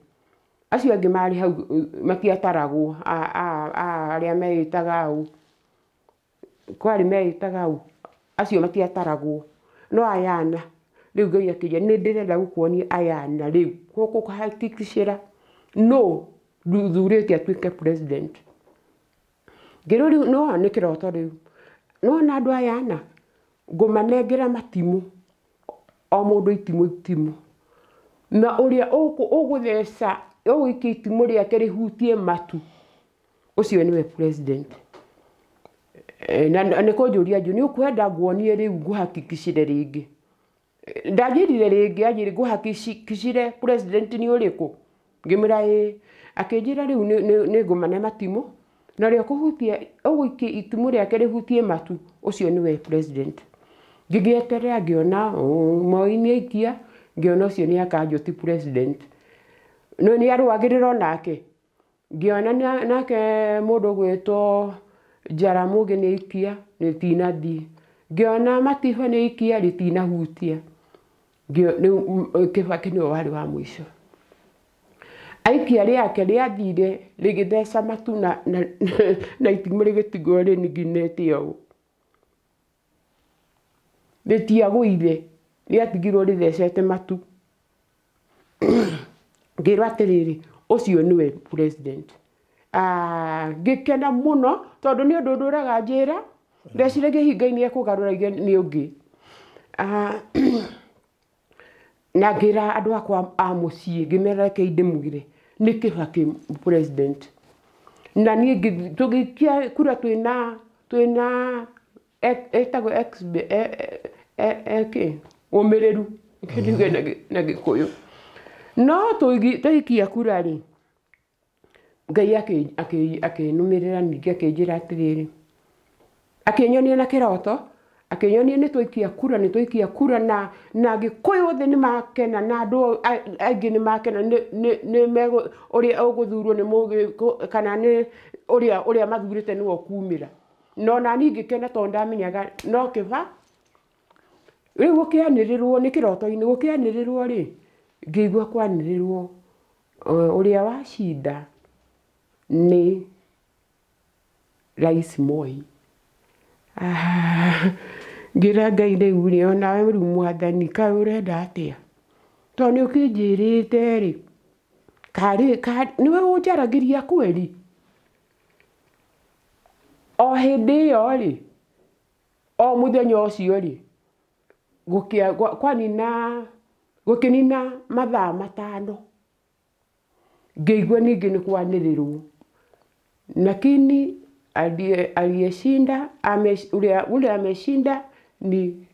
Acio angĩ marĩ hau matiataragwo, arĩa meĩtaga au. Kwarĩ meĩtaga au, acio matiataragwo. No aya ana, rĩu Ngai akĩnjĩra nĩ ndĩrenda gũkuonia aya ana rĩu, gũkũhakikicĩra nũ thurĩte atuĩke president. Ngĩrwo rĩu no nĩ kĩroto rĩu. Nĩwona andũ aya ana, ngũmanengera matimũ, o mũndũ itimũ itimũ. Na ũrĩa ũgũtheca, ũgũikia itimũ rĩake rĩhutie matu, ũcio nĩwe president. Na nĩ kũnjũria nĩ ũkwenda nguonie rĩu ngũhakikicĩre rĩngĩ. Ndanjĩrire rĩngĩ, anjĩrire ngũhakikicĩre president nĩ ũrĩkũ? Ngĩmwĩra ĩĩ. Akĩnjĩra rĩu nĩ ngũmane matimũ, na ũrĩa ũkũhutia, ũgũikia itimũ rĩake rĩhutie matu, ũcio nĩwe president. Ngĩgĩeterera ngĩona Moi nĩ aikia, ngĩona ũcio nĩ akanjwo ti president. No nĩ arũagĩrĩra onake. Ngĩona nake mũndũ ũgwĩtwo Jaramogi nĩ aikia, rĩtinathiĩ. Ngĩona Matiba nĩ aikia, rĩtinahutia. Rĩu Kibaki nĩwe warĩ wa mũico. Aikia rĩake rĩathire rĩgĩtheca matu na itimũ rĩgĩtigwo rĩniginĩte ũũ. Rĩtiagũire, rĩatigirwo rĩthecete matu. Ngĩrwo atĩrĩrĩ, ũcio nĩwe president. Ngĩkena mũno tondũ nĩ ũndũ ndũraga njĩra Ndeciragia hihi Ngai nĩ ekũgarũra ige nĩ ũngĩ. Na ngĩra andũ akwa a mũciĩ ngĩmera reke ndĩmwĩre nĩ Kibaki president. Na niĩ tũgĩikia kura twĩna ĩtagwo kĩ ũmĩrĩru kĩnduge na Gĩkũyũ. No tũikia kura rĩ, Ngai akĩnũmĩrĩra ningĩ akĩnjĩra atĩrĩrĩ, akĩnyonia na kĩroto, akĩnyonia nĩ twaikia kura, nĩ twaikia kura na Gĩkũyũ othe nĩ makena na andũ aingĩ nĩ makena nĩ ũrĩa ũgũthurwo nĩ Mũgĩkũyũ kana nĩ ũrĩa mathurĩte nĩwe ũkumĩra. No nani ngĩkena tondũ ndamenyaga no Kĩba. Rĩu gũkĩanĩrĩrwo nĩ kĩroto-inĩ, gũkĩanĩrĩrwo rĩ, ngĩigua kwanĩrĩrwo ũrĩa wacinda nĩ Rais Moi. Ngĩra Ngai rĩu rĩ, onawe rĩu mwathani kaĩ ũrenda atĩa? Tondũ nĩ ũkĩnjĩrĩte rĩ, karĩ nĩwe ũnjaragĩria kweri. O hĩndĩ ĩyo rĩ, o mũthenya ũcio rĩ, gũkĩnina mathaa 5 ngĩigua ningĩ nĩ kwanĩrĩrwo. Lakini aliyeshinda ule ameshinda ni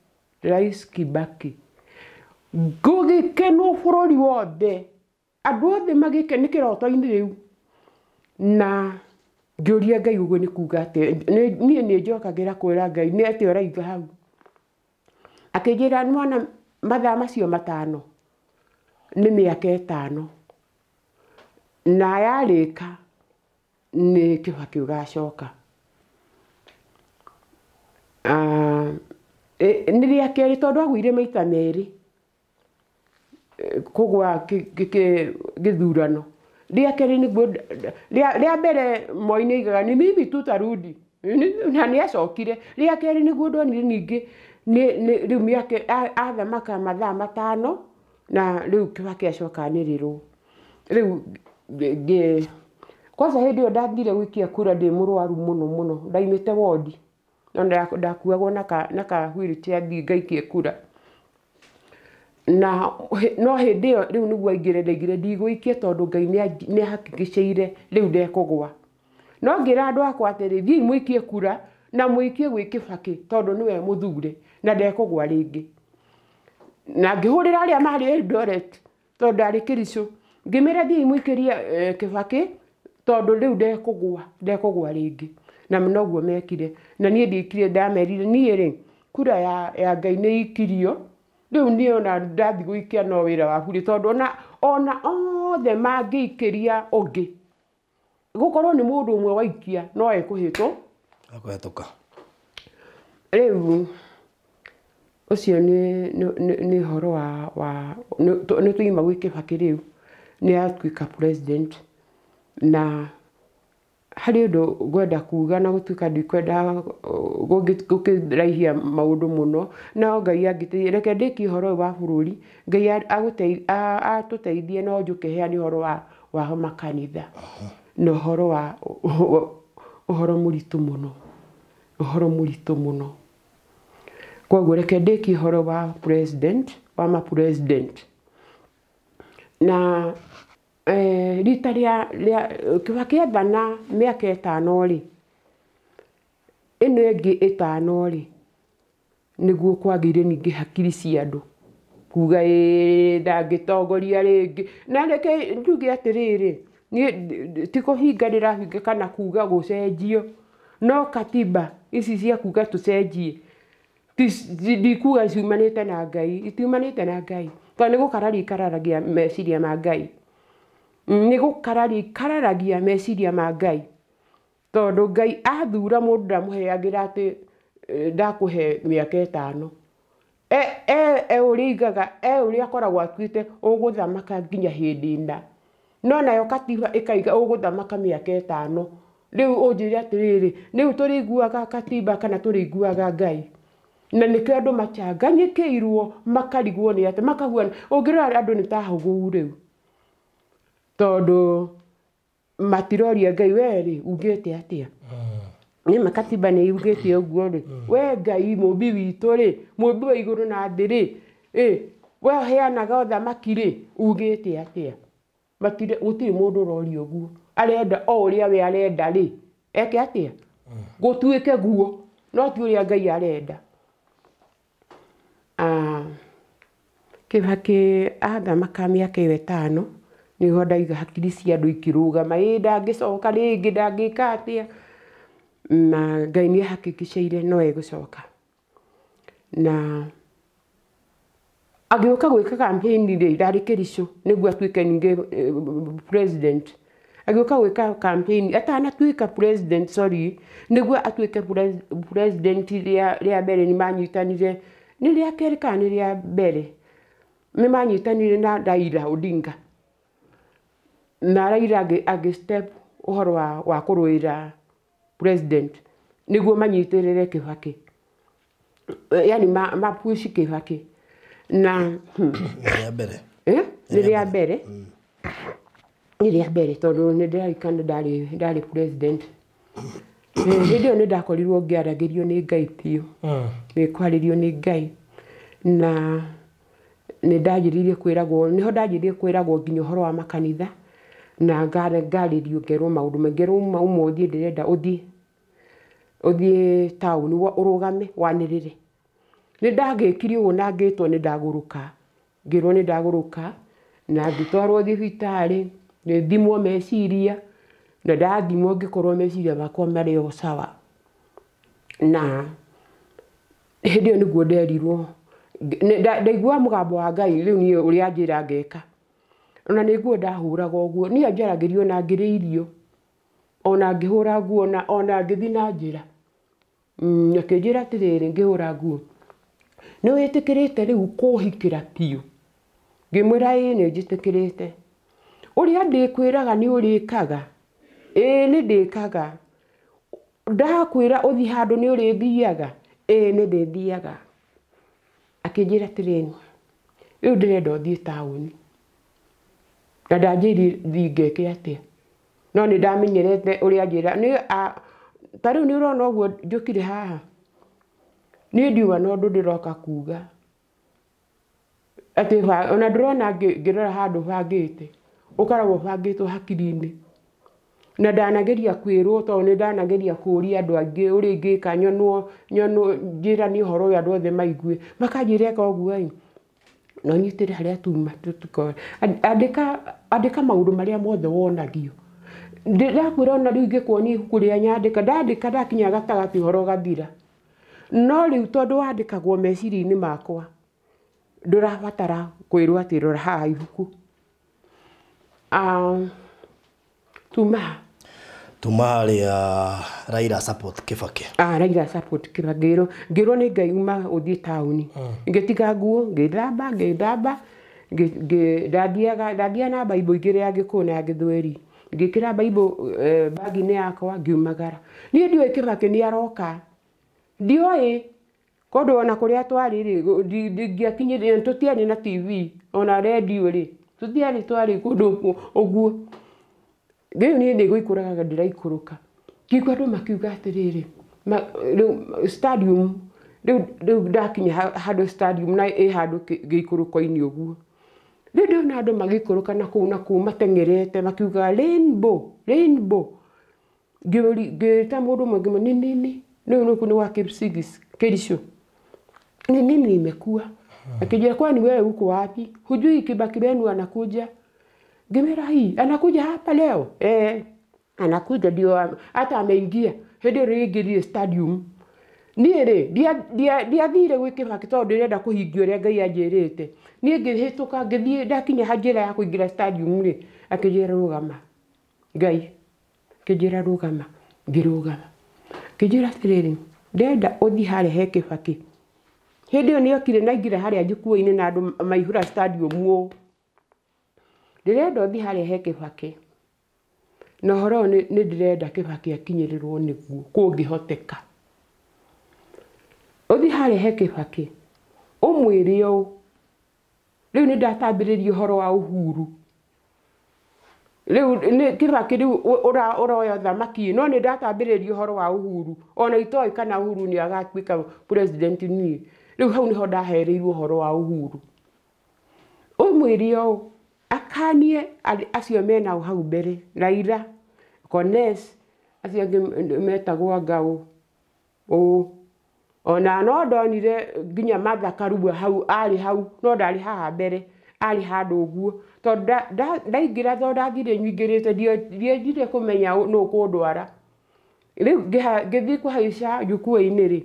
Rais Kibaki. Gũgĩkenwo bũrũri wothe, andũ othe magĩkena nĩ kĩroto-inĩ rĩu. Na ngĩũria Ngai ũguo nĩ kuga atĩa, niĩ nĩ njokagĩra kwĩra Ngai nĩ atĩa ũraiga hau. Akĩnjĩra mwana mathaa macio 5 nĩ mĩaka 5 na yarĩka nĩ Kibaki ũgacoka. Nĩ rĩa kerĩ tondũ agũire maita 2 kũgwa gĩthurano. Rĩa kerĩ nĩguo rĩa mbere Moi nĩ aigaga ni mimi tu tarudi na nĩ acokire. Rĩa kerĩ nĩguo ndonire ningĩ rĩu mĩaka athamaka mathaa 5 na rĩu Kibaki acoka anĩrĩrwo. Rĩu kwanza hĩndĩ ĩyo ndathire gũikia kura ndĩ mũrwaru mũno mũno, ndaimĩte wondi no ndakuagwo na ka wheelchair thiĩ ngaikie kura. Na no hĩndĩ ĩyo rĩu nĩguo aingĩre ndaigire ndigũikia tondũ Ngai nĩ ahakikicĩire rĩu ndekũgwa. No ngĩra andũ akwa atĩrĩ, thiĩi mũikie kura na mũikie gwĩ Kibaki tondũ nĩwe mũthure na ndekũgwa rĩngĩ. Na ngĩhũrĩra arĩa marĩ Eldoret tondũ ndarĩ Kericho, ngĩmera thiĩi mũikĩrie Kibaki tondũ rĩu ndekũgwa rĩngĩ. Na noguo mekire. Na niĩ ndiekire, ndamerire niĩ rĩ, kura ya Ngai nĩ ikirio. Rĩu niĩ ona ndathiĩ gũikia no wĩra wa bure tondũ ona othe mangĩikĩria ũngĩ, gũkorwo nĩ mũndũ ũmwe waikia no ekũhĩtwo. Akũhetũka. Rĩu ũcio nĩ ũhoro wa nĩ tũima gwĩ Kibaki rĩu nĩ atuĩka president. Na harĩ ũndũ ngwenda kuga na gũtuĩka ndikwenda gũkĩraihia maũndũ mũno, no Ngai angĩteithia, reke ndĩkie ũhoro ũyũ wa bũrũri, Ngai atũteithie no njũke heane ũhoro wa makanitha na ũhoro wa ũhoro mũritũ mũno, ũhoro mũritũ mũno. Koguo reke ndĩkie ũhoro wa president, wa ma president. Na rita rĩa Kibaki athana mĩaka 5 rĩ, ĩno ĩngĩ 5 rĩ, nĩguo kwagĩire ningĩ hakiri cia andũ kuga ĩĩ ndangĩtongoria rĩngĩ. Na reke njuge atĩrĩrĩ, niĩ ti kũhinga ndĩrahinga kana kuga gũcenjio, no katiba ici cia kuga tũcenjie ndikuga ciumanĩte na Ngai, itiumanĩte na Ngai tondũ nĩ gũkararia ikararagia meciria ma Ngai. Nĩ gũkararia ikararagia meciria ma Ngai tondũ Ngai athura mũndũ ndamũheagĩra atĩ ndakũhe mĩaka 5. Ũrĩa aigaga, ũrĩa akoragwo atuĩte ũgũthamaka nginya hĩndĩ ĩna. No nayo katiba ĩkaiga ũgũthamaka mĩaka 5. Rĩu ũnjĩre atĩrĩrĩ, rĩu tũrĩiguaga katiba kana tũrĩiguaga Ngai? Na nĩkĩo andũ machanganyĩkĩirwo makarigwo nĩ atĩ makahuana. Ũngĩrora andũ nĩ ta hũgũu rĩu tondũ matiroria Ngai we rĩ ugĩte atĩa. Nĩ ma katiba nĩ yugĩte ũguo rĩ, we Ngai mũmbi witũ rĩ, mũmbi wa igũrũ na thĩ rĩ, we ũheanaga ũthamaki rĩ, ugĩte atĩa? Matirĩ, gũtirĩ mũndũ ũroria ũguo. Arenda o ũrĩa we arenda rĩ, eke atĩa? Gũtuĩke guo, no ti ũrĩa Ngai arenda. Kibaki athamaka mĩaka ĩyo 5 nĩho ndaiga hakiri cia andũ ikĩrũgama, ĩ ndangĩcoka rĩngĩ, ndangĩka atĩa. Na Ngai nĩ ahakikicĩire no egũcoka. Na agĩũka gwĩka campaign rĩ, ndarĩ Kericho nĩguo atuĩke ningĩ president. Agĩũka gwĩka campaign atanatuĩka president, sorry, nĩguo atuĩke president rĩa mbere nĩ manyitanire, nĩ rĩa kerĩ kana nĩ rĩa mbere, nĩ manyitanire na Raila Odinga. Na Raila agĩ step ũhoro wa kũrũĩra president nĩguo manyitĩrĩre Kibaki, yani mapush Kibaki. Na Nĩ rĩa mbere. Nĩ rĩa mbere. Nĩ rĩa mbere tondũ nĩ ndĩrarikana ndarĩ president. Hĩndĩ ĩyo nĩ ndakorirwo ngĩaragĩrio nĩ Ngai biũ. Nĩ kwarĩrio nĩ Ngai. Na nĩ ndanjĩrĩirie kwĩragwo, nĩho ndanjĩrĩirie kwĩragwo nginya ũhoro wa makanitha. Na ngarĩrio ngerwo maũndũ maingĩ, ngerwo ũmũthĩ ndĩrenda ũthiĩ taũni ũrũgame wanĩrĩre. Nĩ ndagĩkire ũguo na ngĩtwo nĩ ndagũrũka. Ngĩrwo nĩ ndagũrũka na ngĩtwarwo thibitarĩ, ngĩthimwo meciria, na ndathimwo ngĩkorwo meciria makwa marĩ o sawa. Na hĩndĩ ĩyo nĩguo nderirwo, ndaigua mũgambo wa Ngai rĩu niĩ ũrĩa anjĩra ngeka. Ona nĩ nguo ndahũraga ũguo, niĩ anjaragĩria ona ngĩrĩa irio, ona ngĩhũra nguo, ona ngĩthiĩ na njĩra. Akĩnjĩra atĩrĩrĩ, ngĩhũra nguo, nĩ wĩtĩkĩrĩte rĩu kũhikĩra biũ? Ngĩmwĩra ĩĩ nĩ njĩtĩkĩrĩte. Ũrĩa ndĩkwĩraga nĩ ũrĩkaga? Ĩĩ nĩ ndĩkaga. Ndakwĩra ũthiĩ handũ nĩ ũrĩthiaga? Ĩĩ nĩ ndĩthiaga. Akĩnjĩra atĩrĩrĩ, rĩu ndĩrenda ũthiĩ taũni. Na ndanjĩrire thiĩ ngeke atĩa? No nĩ ndamenyerete ũrĩa anjĩra. Ta rĩu nĩ ũrona ũguo njũkire haha. Niĩ ndiuga na ũndũ ndĩroka kuga. Atĩ ona ndĩrona ngĩrora handũ bangĩte, ũkoragwo ũbangĩtwo hakiri-inĩ. Na ndanageria kwĩrwo tondũ nĩ ndanageria kũũria andũ angĩ ũrĩa ingĩka nyonwo, njĩranie ũhoro ũyũ andũ othe maigue. Makanjĩra eka ũguo ĩ, na ũnyitĩre harĩa tuma tũtikoe. Andĩka maũndũ marĩa mothe wonagio. Ndĩrakwĩra ona rĩu ingĩkuonia ibuku rĩa nyandĩka, ndandĩka ndakinya gatagatĩ ũhoro ũgathira. No rĩu tondũ wandĩkagwo meciria-inĩ makwa, ndũrabatara kwĩrwo atĩ rora haha ibuku. Tuma. Tuma harĩa Raila support Kibaki. Raila support Kibaki. Ngĩrwo nĩ Ngai uma ũthiĩ taũni. Ngĩtiga nguo, ngĩthamba, ndathiaga na Bible igĩrĩ ya Gĩkũyũ na ya Gĩthweri. Ngĩkĩra Bible bagi-inĩ yakwa ngiumagara. Niĩ ndiũĩ Kibaki nĩ aroka. Ndiũĩ. Kondũ ona kũrĩa twarĩ rĩ, ndingĩakinyire, tũtiarĩ na TV, ona radio rĩ, tũtiarĩ twarĩ kũndũ ũguo. Rĩu niĩ nĩ gũikũrũkaga ndĩraikũrũka. Ngĩigua andũ makiuga atĩrĩrĩ, rĩu stadium, rĩu ndakinya handũ stadium na ĩ handũ gĩikũrũko-inĩ ũguo. Rĩu ndĩrona andũ magĩikũrũka na kũu na kũu mateng'erete makiuga rainbow, rainbow. Ngĩta mũndũ ũmwe ngĩmwĩra, nĩ nini, rĩu nĩ wa Kipsigis, Kericho. Ni nini nimekuwa? Akijia kwani wewe uko wapi? Hujui Kibaki wenu anakuja? Ngĩmwĩra hii, anakuja hapa leo? Anakuja ndio hata ameingia. Hĩndĩ ĩyo rĩngĩ stadium. Niĩ rĩ, ndiathire gwĩ Kibaki tondũ ndĩrenda kũhingia ũrĩa Ngai anjĩrĩte. Niĩ ngĩhĩtũka ngĩthiĩ ndakinya njĩra ya kũingĩra stadium rĩ, akĩnjĩra rũgama. Ngai akĩnjĩra rũgama, ngĩrũgama. Akĩnjĩra atĩrĩrĩ, ndĩrenda ũthiĩ harĩa he Kibaki. Hĩndĩ ĩyo nĩokire na aingĩra harĩa jukwaa-inĩ na andũ maihũra stadium ũũ. Ndĩrenda ũthiĩ harĩa he Kibaki. Na ũhoro ũyũ nĩ ndĩrenda Kibaki akinyĩrĩrwo nĩguo kũngĩhoteka. Ũthiĩ harĩa he Kibaki, ũmwĩre ũũ. Rĩu nĩ ndatambĩrĩria ũhoro wa Uhuru. Rĩu nĩ Kibaki rĩu ũroya ũthamaki no nĩ ndatambĩrĩria ũhoro wa Uhuru ona itoĩ kana Uhuru nĩ agatuĩka president niĩ. Rĩu hau nĩho ndahereirwo ũhoro wa Uhuru. Ũmwĩre ũũ akanie acio menao hau mbere Raila, Kones, acio angĩ metagwo Ngau ũũ. Ona no ndonire nginya Martha Karua hau arĩ hau no ndarĩ haha mbere arĩ handũ ũguo tondũ ndaingĩra tondũ ndathire nyingĩrĩte ndiendire kũmenya nũ ũkũndwara. Rĩu ngĩthiĩ kũhaica jukwaa-inĩ rĩ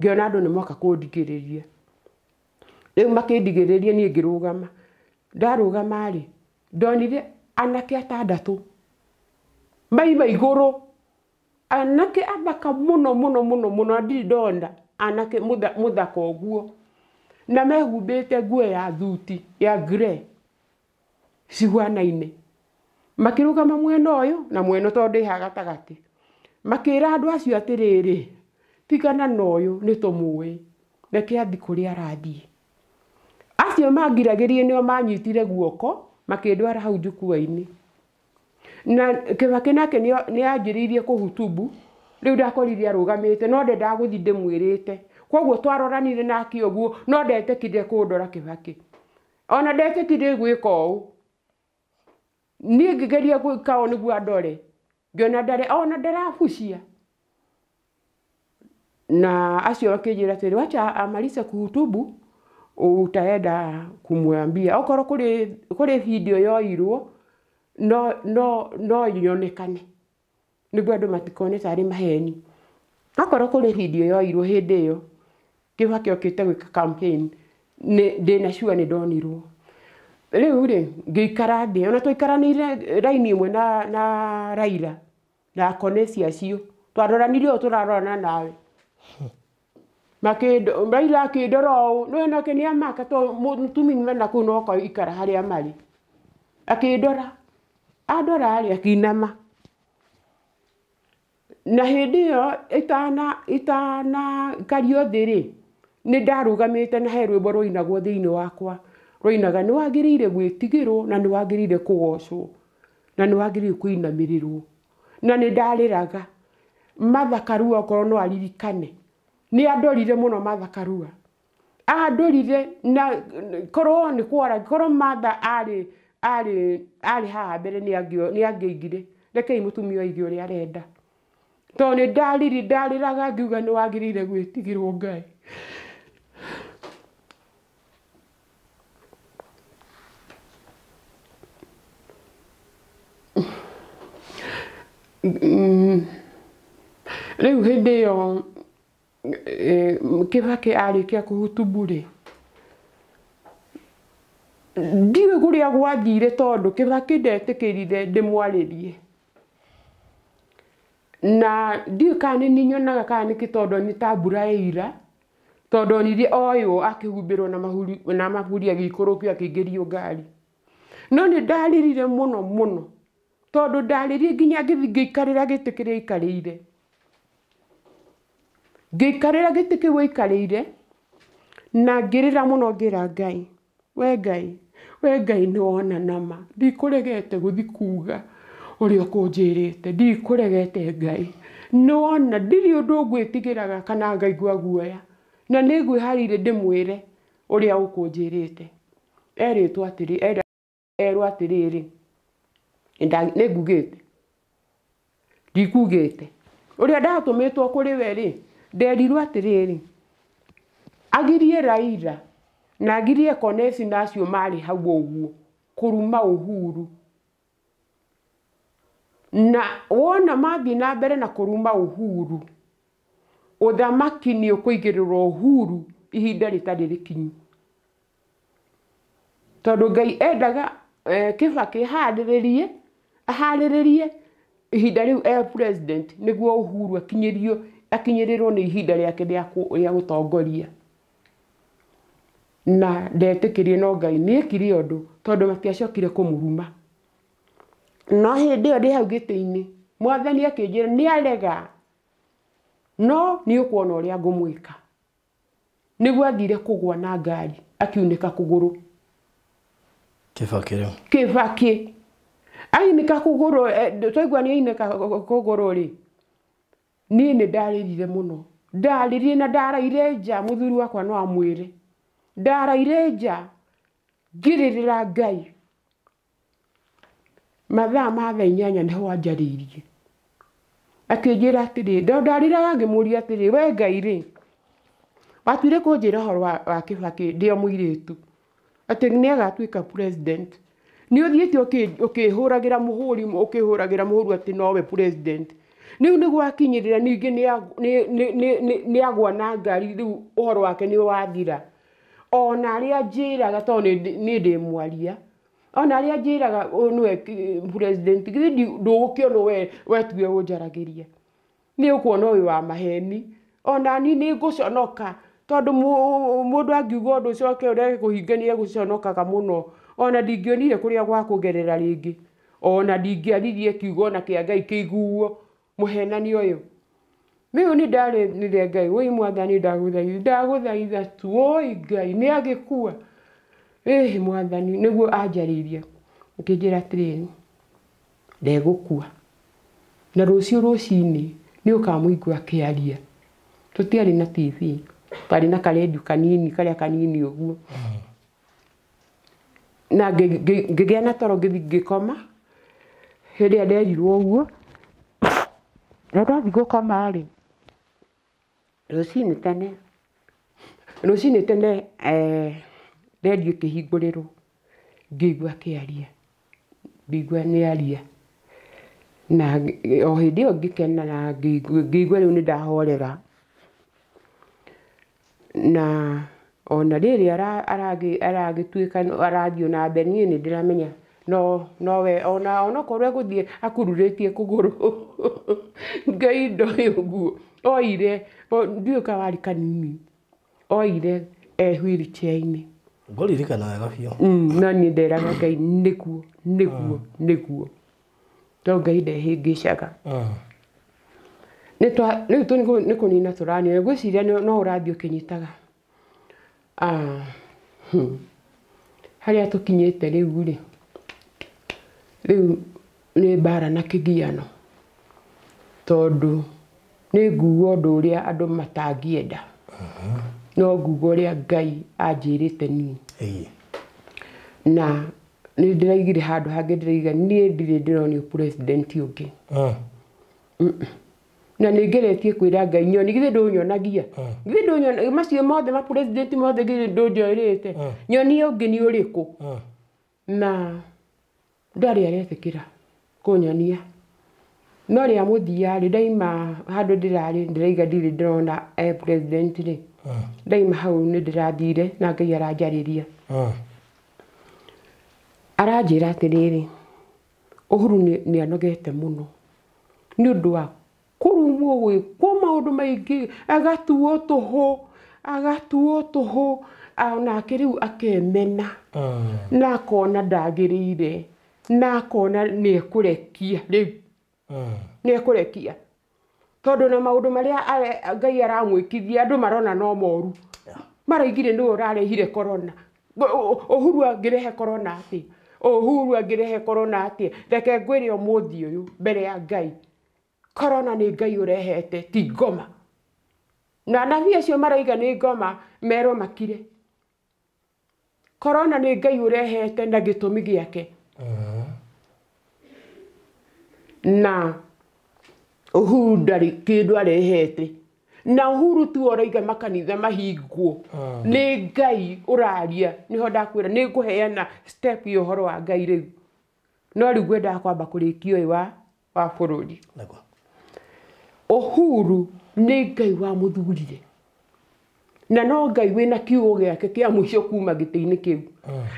ngĩona andũ nĩ moka kũndigĩrĩria. Rĩu makĩndigĩrĩria niĩ ngĩrũgama. Ndarũgama rĩ ndonire anake atandatũ maima igũrũ anake athaka mũno mũno mũno mũno ndirĩ ndona anake mũthaka ũguo na mehumbĩte nguo ya thuti ya grey ciguanaine makĩrũgama mwena ũyũ na mwena tondũ ndĩ haha gatagatĩ makĩra andũ acio atĩrĩrĩ tigana na ũyũ nĩ tũmũĩ reke athiĩ kũrĩa arathiĩ. Acio mangiragĩrie nĩo manyitire guoko makĩndwara hau jukwaa-inĩ. Na Kibaki nake nĩ anjĩrĩirie kũhutubu rĩu ndakorire arũgamĩte no ndendaga gũthiĩ ndĩmwĩrĩte koguo twaroranire nake ũguo no ndetĩkire kũndora Kibaki ona ndetĩkire gwĩka ũũ niĩ ngĩgeria gwĩka ũũ nĩguo andore ngĩona ndarĩ ona ndarabucia. Na acio makĩnjĩra atĩrĩ wacha amalize kuhutubu utaenda kumwambia okorwo kũrĩ video yoirwo no yonekane nĩguo andũ matikone tarĩ maheni. Akorwo kũrĩ video yoirwo hĩndĩ ĩyo Kibaki okĩte gwĩka campaign ndĩna sure nĩ ndonirwo. Rĩu rĩ ngĩikara thĩ ona twaikaranĩire raini ĩmwe na Raila na Konesi acio twaroranire ũũ tũrarorana nawe. Raila akĩndora ũũ nĩwe nake nĩ amaka tondũ mũtumia mena kũu no ikara harĩa marĩ. Akĩndora andora rĩ akĩinama. Na hĩndĩ ĩyo itanakario thĩ rĩ nĩ ndarũgamĩte na he rwĩmbo rwainagwo thĩinĩ wakwa rwainaga nĩ wagĩrĩire gwĩtigĩrwo na nĩ wagĩrĩire kũgocwo na nĩ wagĩrĩire kũinamĩrĩrwo na nĩ ndarĩraga. Martha Karua okorwo no aririkane nĩ andorire mũno Martha Karua andorire na korwo nĩ kwara korwo Martha arĩ haha mbere nĩ angĩaigire rekei mũtumia aige ũrĩa arenda tondũ nĩ ndarĩraga ngiuga nĩ wagĩrĩire gwĩtigĩrwo Ngai. Rĩu hĩndĩ ĩyo Kibaki arĩkia kũhutubu rĩ ndiũĩ kũrĩa gwathire tondũ Kibaki ndetĩkĩrire ndĩmwarĩrie na ndiũĩ kana nĩ nyonaga kana nĩkĩ tondũ nĩ ta mbura yaira tondũ onire oywo akĩhumbĩrwo na mahuri agĩikũrũkio akĩingĩrio ngari. No nĩ ndarĩrire mũno mũno tondũ ndarĩrire nginya ngĩthiĩ ngĩikarĩra gĩtĩ kĩrĩa aikarĩire. Ngĩikarĩra gĩtĩ kĩu aikarĩire na ngĩrĩra mũno ngĩra Ngai we Ngai we Ngai nĩ wona nama ndikũregete gũthiĩ kuga ũrĩa ũkũnjĩrĩte ndikũregete Ngai nĩ wona ndirĩ ũndũ ngwĩtigĩraga kana ngaigua guoya na nĩ ngwĩharĩirie ndĩmwĩre ũrĩa ũkũnjĩrĩte. Erĩtwo atĩrĩ erwo atĩrĩrĩ nĩ ngugĩte ndikugĩte ũrĩa ndatũmĩtwo kũrĩ we rĩ nderirwo atĩrĩrĩ agirie Raila na agirie Konesi na acio marĩ hau ũguo kũruma Uhuru na wona mathiĩ na mbere na kũruma Uhuru ũthamaki nĩ ũkũigĩrĩrwo Uhuru ihinda rĩtarĩ rĩkinyu tondũ Ngai endaga Kibaki aharĩrĩrie ihinda rĩu e president nĩguo Uhuru akinyĩrĩrwo nĩ ihinda rĩake rĩa gũtongoria. Na ndetĩkirie no Ngai nĩ ekire ũndũ tondũ matiacokire kũmũruma. No hĩndĩ ĩyo ndĩ hau gĩtĩ-inĩ mwathani akĩnjĩra nĩ arega no nĩ ũkuona ũrĩa ngũmwĩka. Nĩguo athire kũgwa na ngari akiunĩka kũgũrũ. Kibaki rĩu Kibaki Ainĩka kũgũrũ, twaigua nĩ ainĩka kũgũrũ rĩ, niĩ nĩ ndarĩrire mũno. Ndarĩrire na ndaraire nja, mũthuri wakwa no amwĩre. Ndaraire nja ngĩrĩrĩra Ngai. Mathaa ma thaa 8 nĩho anjarĩirie. Akĩnjĩra atĩrĩ, ndarĩraga ngĩmũria atĩrĩ, we Ngai rĩ, watuire kũnjĩra ũhoro wa Kibaki ndĩ o mũirĩtu, atĩ nĩ agatuĩka president. Nĩ ũthiĩte ũkĩhũragĩra mũhũri, ũkĩhũragĩra mũhũri atĩ nowe president. Rĩu nĩ gwakinyĩrĩra ningĩ nĩ agwa na ngari, rĩu ũhoro wake nĩ wathira. Ona arĩa njĩraga, tondũ niĩ ndĩ mwaria, ona arĩa njĩraga ũyũ nĩwe president, githĩ ndũgũkĩona we tiwe ũnjaragĩria. Nĩ ũkuona ũyũ wa maheni. Ona niĩ nĩ ngũconoka, tondũ mũndũ angiuga ũndũ ũcoke ũrege kũhinga nĩ egũconokaga mũno. Ona ndingĩonire kũrĩa gwa kũgerera rĩngĩ. Ona ndingĩaririe kiugo ona kĩa Ngai kĩiguo mũhenani ũyũ. Rĩu nĩ ndarĩrire Ngai, woi mwathani ndagũthaitha, ndagũthaitha tu, woi Ngai nĩ agĩkua. Ĩĩ mwathani, nĩguo anjarĩirie. Akĩnjĩra atĩrĩrĩ, ndegũkua. Na rũciũ rũcinĩ nĩ ũkamũigua akĩaria. Tũtiarĩ na TV, twarĩ na karendio kanini, karĩa kanini ũguo. Na ngĩgĩa na toro ngĩthiĩ ngĩkoma. Hĩndĩ ĩrĩa nderirwo ũguo, na ndathiĩ gũkoma rĩ, rũcinĩ tene rendio ĩkĩhingũrĩrwo, ngĩigua akĩaria, ngĩigua nĩ aria. Na o hĩndĩ ĩyo ngĩkena na ngĩigua rĩu nĩ ndahorera. Na ona rĩrĩ aragĩtuĩka arathiĩ na mbere, niĩ nĩ ndĩramenya nowe onokorwo egũthiĩ akururĩtie kũgũrũ. Ngai ndoĩ ũguo. Oire, ndiũĩ kana warĩ kanini, oire e wheelchair-inĩ. Ngũririkana wega biũ. No niĩ nderaga Ngai nĩguo, nĩguo, nĩguo. Tondũ Ngai ndehĩngĩcaga. Rĩu nĩ kũnina tũranina, ngwĩciria no ũrathiĩ ũkĩnyitaga. Harĩa tũkinyĩte rĩu rĩ, rĩu nĩ mbara na kĩgiano. Tondũ nĩ nguga ũndũ ũrĩa andũ matangĩenda. No nguga ũrĩa Ngai anjĩrĩte niĩ. Na nĩ ndĩraigire handũ hangĩ ndĩraiga niĩ ndirĩ ndĩronio president ũngĩ. Na nĩ ngeretie kwĩra Ngai nyoni, githĩ ndũnyonagia? Githĩ ndũnyonagia? Macio mothe ma president mothe githĩ ndũnjoerete? Nyoni ũngĩ nĩ ũrĩkũ? Na ndarĩ aretĩkĩra kũnyonia. No rĩa mũthia rĩ, ndaima handũ ndĩrarĩ, ndĩraiga ndirĩ ndĩrona president rĩ. Ndaima hau nĩ ndĩrathire na Ngai aranjarĩria. Aranjĩra atĩrĩrĩ, Uhuru nĩ anogete mũno nĩ ũndũ wa kũrumwo gwĩkwo maũndũ maingĩ, agatuo tũhũ, agatuo tũhũ, onake rĩu akemena, na akona ndagĩrĩire, na akona nĩ ekũrekia rĩu. Nĩ ekũrekia. Tondũ na maũndũ marĩa Ngai aramwĩkithia andũ marona no moru. Maraigire nĩwe ũrarehire corona. Uhuru angĩrehe corona atĩa? Uhuru angĩrehe corona atĩa? Reke ngwĩre ũmũthĩ ũyũ mbere ya Ngai. Corona nĩ Ngai ũrehete, ti ngoma. Na anabii acio maraiga nĩ ngoma, merwo makire. Corona nĩ Ngai ũrehete na gĩtũmi gĩake. Na Uhuru ndarĩ kĩndũ arehete. Na Uhuru tu ũraiga makanitha mahingwo. Nĩ Ngai ũraria, nĩho ndakwĩra nĩ ngũheana step ya ũhoro wa Ngai rĩu. No rĩu ngwendaga kwamba kũrĩkia ũyũ wa bũrũri. Uhuru nĩ Ngai wamũthurire. Na no Ngai wĩna kiugo gĩake kĩa mũico kuma gĩtĩ-inĩ kĩu.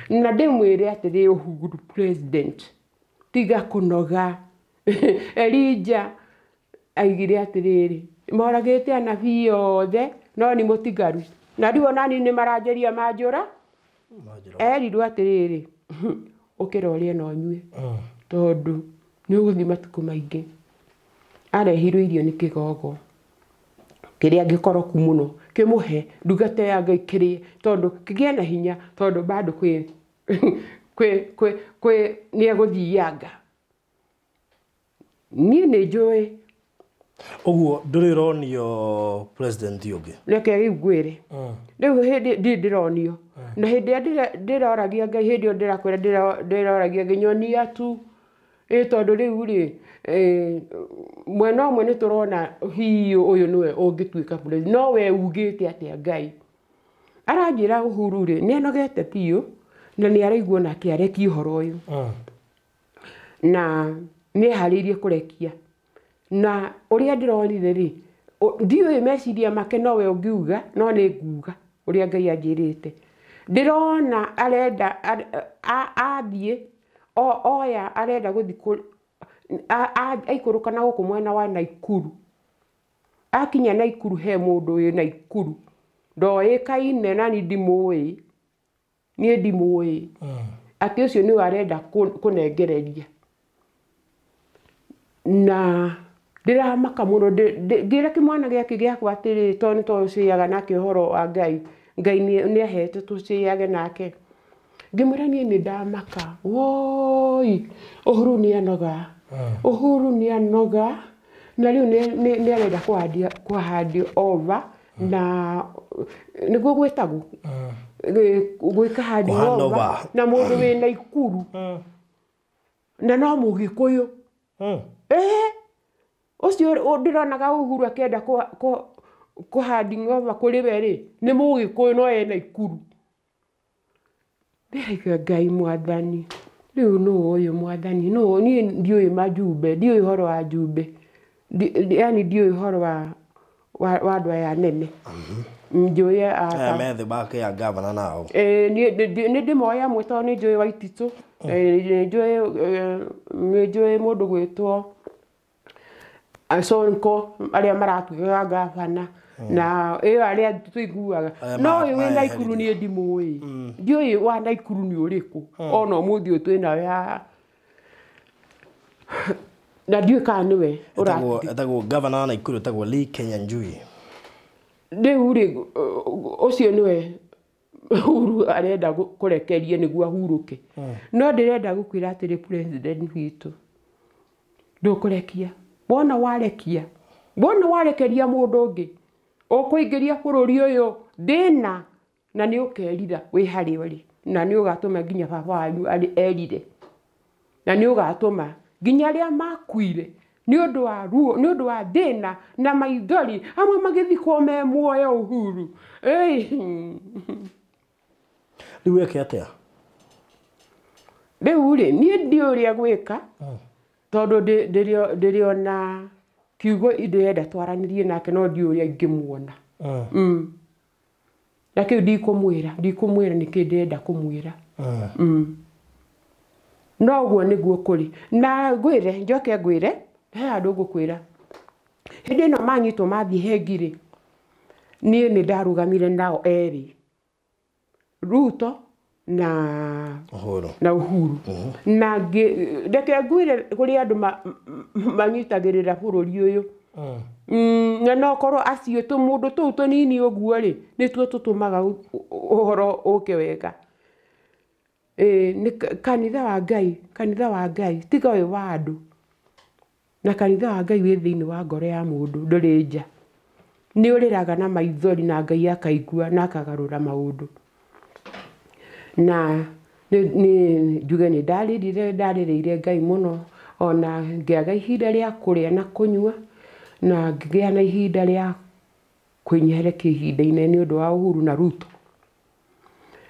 Na ndĩmwĩre atĩrĩ Uhuru president, tiga kũnoga. Elijah aigire atĩrĩrĩ, moragĩte anabii othe no nĩ mũtigaru. Na rĩu ona niĩ nĩ maranjeria manjũra. Erirwo atĩrĩrĩ, ũkĩra ũrĩe na ũnyue, tondũ nĩ ũgũthiĩ matukũ maingĩ. Arehirwo irio nĩ kĩgogo kĩrĩa gĩkoroku mũno, kĩmũhe ndungata ya Ngai kĩrĩe, tondũ kĩgĩe na hinya, tondũ bado kwĩ nĩ egũthianga. Niĩ nĩ njũĩ. Ũguo ndũrĩ ũronio president ũngĩ? Reke rĩu ngwĩre. Rĩu hĩndĩ ndirĩ ndĩronio. Na hĩndĩ ĩrĩa ndĩroragia Ngai, hĩndĩ ĩyo ndĩrakwĩra ndĩroragia Ngai nyonia tu. Ĩ tondũ rĩu rĩ, mwena ũmwe nĩ tũrona hihi ũyũ nĩwe ũngĩtuĩka president. No we ugĩte atĩa Ngai? Aranjĩra Uhuru rĩ, nĩ anogete biũ na nĩ araigua onake arekie ũhoro ũyũ. Na nĩ eharĩirie kũrekia. Na ũrĩa ndĩronire rĩ, ndiũĩ meciria make nowe ũngiuga, no nĩ nguga ũrĩa Ngai anjĩrĩte. Ndĩrona arenda athiĩ oya arenda gũthiĩ aikũrũka na gũkũ mwena wa Naikuru. Akinya Naikuru he mũndũ wĩ Naikuru. Ndoĩkaine na niĩ ndimũĩ. Niĩ ndimũĩ. Atĩ ũcio nĩwe arenda kũnengereria. Na ndĩramaka mũno, ngĩra kĩmwana gĩake gĩakwa atĩrĩ, tondũ nĩ tũcĩaga nake ũhoro wa Ngai. Ngai nĩ ahete tũcĩage nake. Ngĩmwĩra niĩ nĩ ndamaka. Woi, Uhuru nĩ anoga. Uhuru nĩ anoga. Na rĩu nĩ arenda kũhandio over na nĩguo gwĩtagwo gwĩka hand over na mũndũ wĩ Naikuru. Na no Mũgĩkũyũ. Ũcio ndĩronaga Uhuru akĩenda kũ handing over kũrĩ we rĩ, nĩ Mũgĩkũyũ no e Naikuru. Ndĩraiga Ngai mwathani, rĩu nũ ũyũ mwathani, nũ niĩ ndiũĩ majumbe, ndiũĩ ũhoro wa jumbe. Yani ndiũĩ ũhoro wa andũ aya anene. Njũĩ aya methe bake ya gavana nao. Nĩ ndĩmoĩ amwe tondũ nĩ njũĩ Waititũ, nĩ njũĩ mũndũ gwĩtwo Sonko arĩa maratuĩkaga gavana na ĩyo arĩa tũiguaga. No ũyũ wĩ Naikuru niĩ ndimũĩ. Ndiũĩ wa Naikuru nĩ ũrĩkũ. Ona ũmũthĩ ũyũ twĩ nawe haha. Na ndiũĩ kana nĩwe ũrathiĩ. Etagwo gavana wa Naikuru etagwo Lee Kinyanjui. Rĩu rĩ, ũcio nĩwe Uhuru arenda kũrekeria nĩguo ahurũke. No ndĩrenda gũkwĩra atĩrĩ president witũ, ndũkũrekia. Wona warekia, wona warekeria mũndũ ũngĩ, ũkũingĩria bũrũri ũyũ thĩna na nĩ ũkerira wĩ harĩa ũrĩ, na nĩ ũgatũma nginya baba wanyu erire, na nĩ ũgatũma nginya arĩa makuire nĩ ũndũ wa ruo, nĩ ũndũ wa thĩna na maithori, amwe magĩthikwo me muoyo Uhuru. Rĩu weke atĩa? Rĩu rĩ, niĩ ndiũĩ ũrĩa gwĩka, tondũ ndĩrĩona kiugo ndĩrenda twaranĩrie nake no ndiũĩ ũrĩa ingĩmuona. Na kĩu ndikũmwĩra nĩkĩ ndĩrenda kũmwĩra. No ũguo nĩguo kũrĩ. Na ngwĩre, njoke ngwĩre, he handũ ngũkwĩra. Hĩndĩ ĩno manyitwo mathiĩ Hengi rĩ, niĩ nĩ ndarũgamire nao erĩ, Ruto na Uhuru. Na Uhuru. Na reke ngwĩre kũrĩ andũ manyitagĩrĩra bũrũri ũyũ. Na no korwo acio tũmũndũ tũu tũnini ũguo rĩ, nĩtuo tũtũmaga ũhoro ũke wega. Nĩ kanitha wa Ngai, kanitha wa Ngai, tiga ũyũ wa andũ. Na kanitha wa Ngai wĩ thĩinĩ wa ngoro ya mũndũ, ndũrĩ nja. Nĩ ũrĩraga na maithori na Ngai akaigua na akagarũra maũndũ. Na nĩ njuge nĩ ndarĩrĩire Ngai mũno, ona ngĩaga ihinda rĩa kũrĩa na kũnyua, na ngĩgĩa na ihinda rĩa kwĩnyerekia ihinda inene nĩ ũndũ wa Uhuru na Ruto.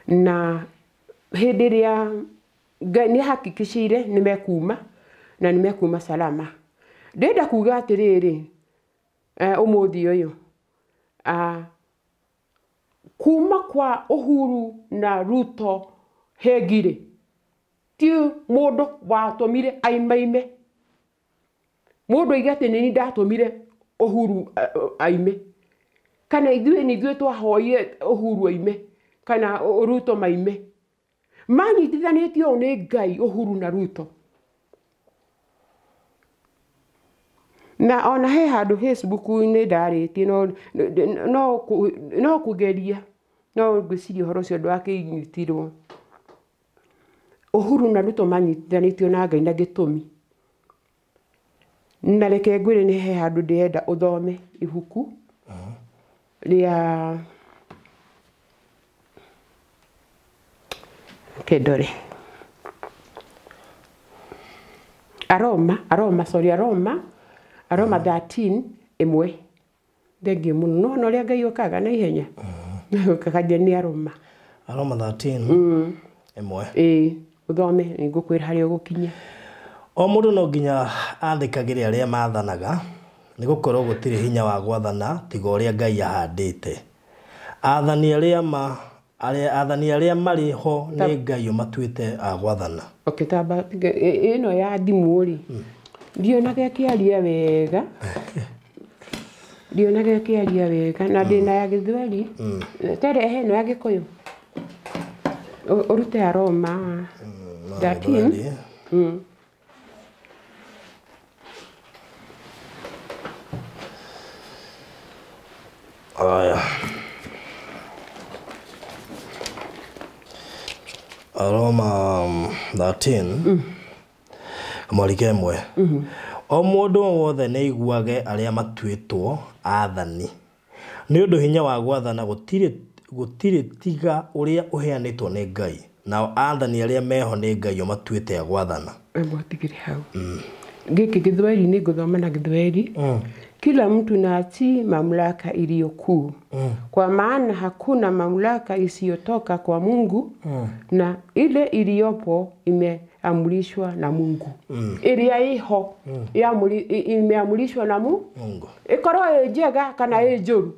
Na hĩndĩ ĩrĩa Ngai nĩ hakikicire nĩ mekuma na nĩ mekuma salama. Ndĩrenda kuga atĩrĩrĩ, ũmũthĩ ũyũ, kuma kwa Uhuru na Ruto Hengi rĩ, ti mũndũ watũmire aimaime. Mũndũ oige atĩ nĩ niĩ ndatũmire Uhuru aime, kana ithuĩ nĩ ithuĩ twahoire Uhuru aime, kana Ruto maime. Manyitithanĩtio ũũ nĩ Ngai, Uhuru na Ruto. Na ona he handũ Facebook-inĩ ndarĩtie no kũgeria, no ngwĩciria ũhoro ũcio ndwakĩnyitirwo. Uhuru na Ruto manyitithanĩtio na Ngai na gĩtũmi. Na reke ngwĩre nĩ he handũ ndĩrenda ũthome ibuku rĩa kendore Aroma Aroma sorry Aroma Aroma 13 ĩmwe. Thengiũ mũno no na ũrĩa Ngai ũkaga na ihenya ũkaga nĩ Aroma. Aroma 13 ĩmwe. Ĩĩ ũthome nĩngũkwĩra harĩa ũgũkinya. O mũndũ no nginya athĩkagĩre arĩa mathanaga, nĩ gũkorwo gũtirĩ hinya wa gwathana tiga ũrĩa Ngai ahandĩte. Athani arĩa marĩ ho nĩ Ngai ũmatuĩte a gwathana. Okay, tamba ĩno ya thimũ rĩ ndionaga ĩkĩaria wega. Ndionaga ĩkĩaria wega na ndĩna ya Gĩthweri. Tere ĩno ya Gĩkũyũ. Ũrute Aroma 13. Aya. Aroma 13. Mwarike ĩmwe. O mũndũ wothe nĩ aiguage arĩa matuĩtwo athani. Nĩ ũndũ hinya wa gwathana gũtirĩ tiga ũrĩa ũheanĩtwo nĩ Ngai. Nao athani arĩa meho nĩ Ngai ũmatuĩte a gwathana. Mwatigire hau. Gĩkĩ Gĩthweri nĩ ngũthoma na Gĩthweri. Kila mtu na atii mamlaka iliyo kuu. Kwa maana hakuna mamlaka isiyotoka kwa Mungu, na ile iliyopo imeamrishwa na Mungu. Iria iho imeamrishwa na Mungu. Ikorwo ĩ njega kana ĩ njũru.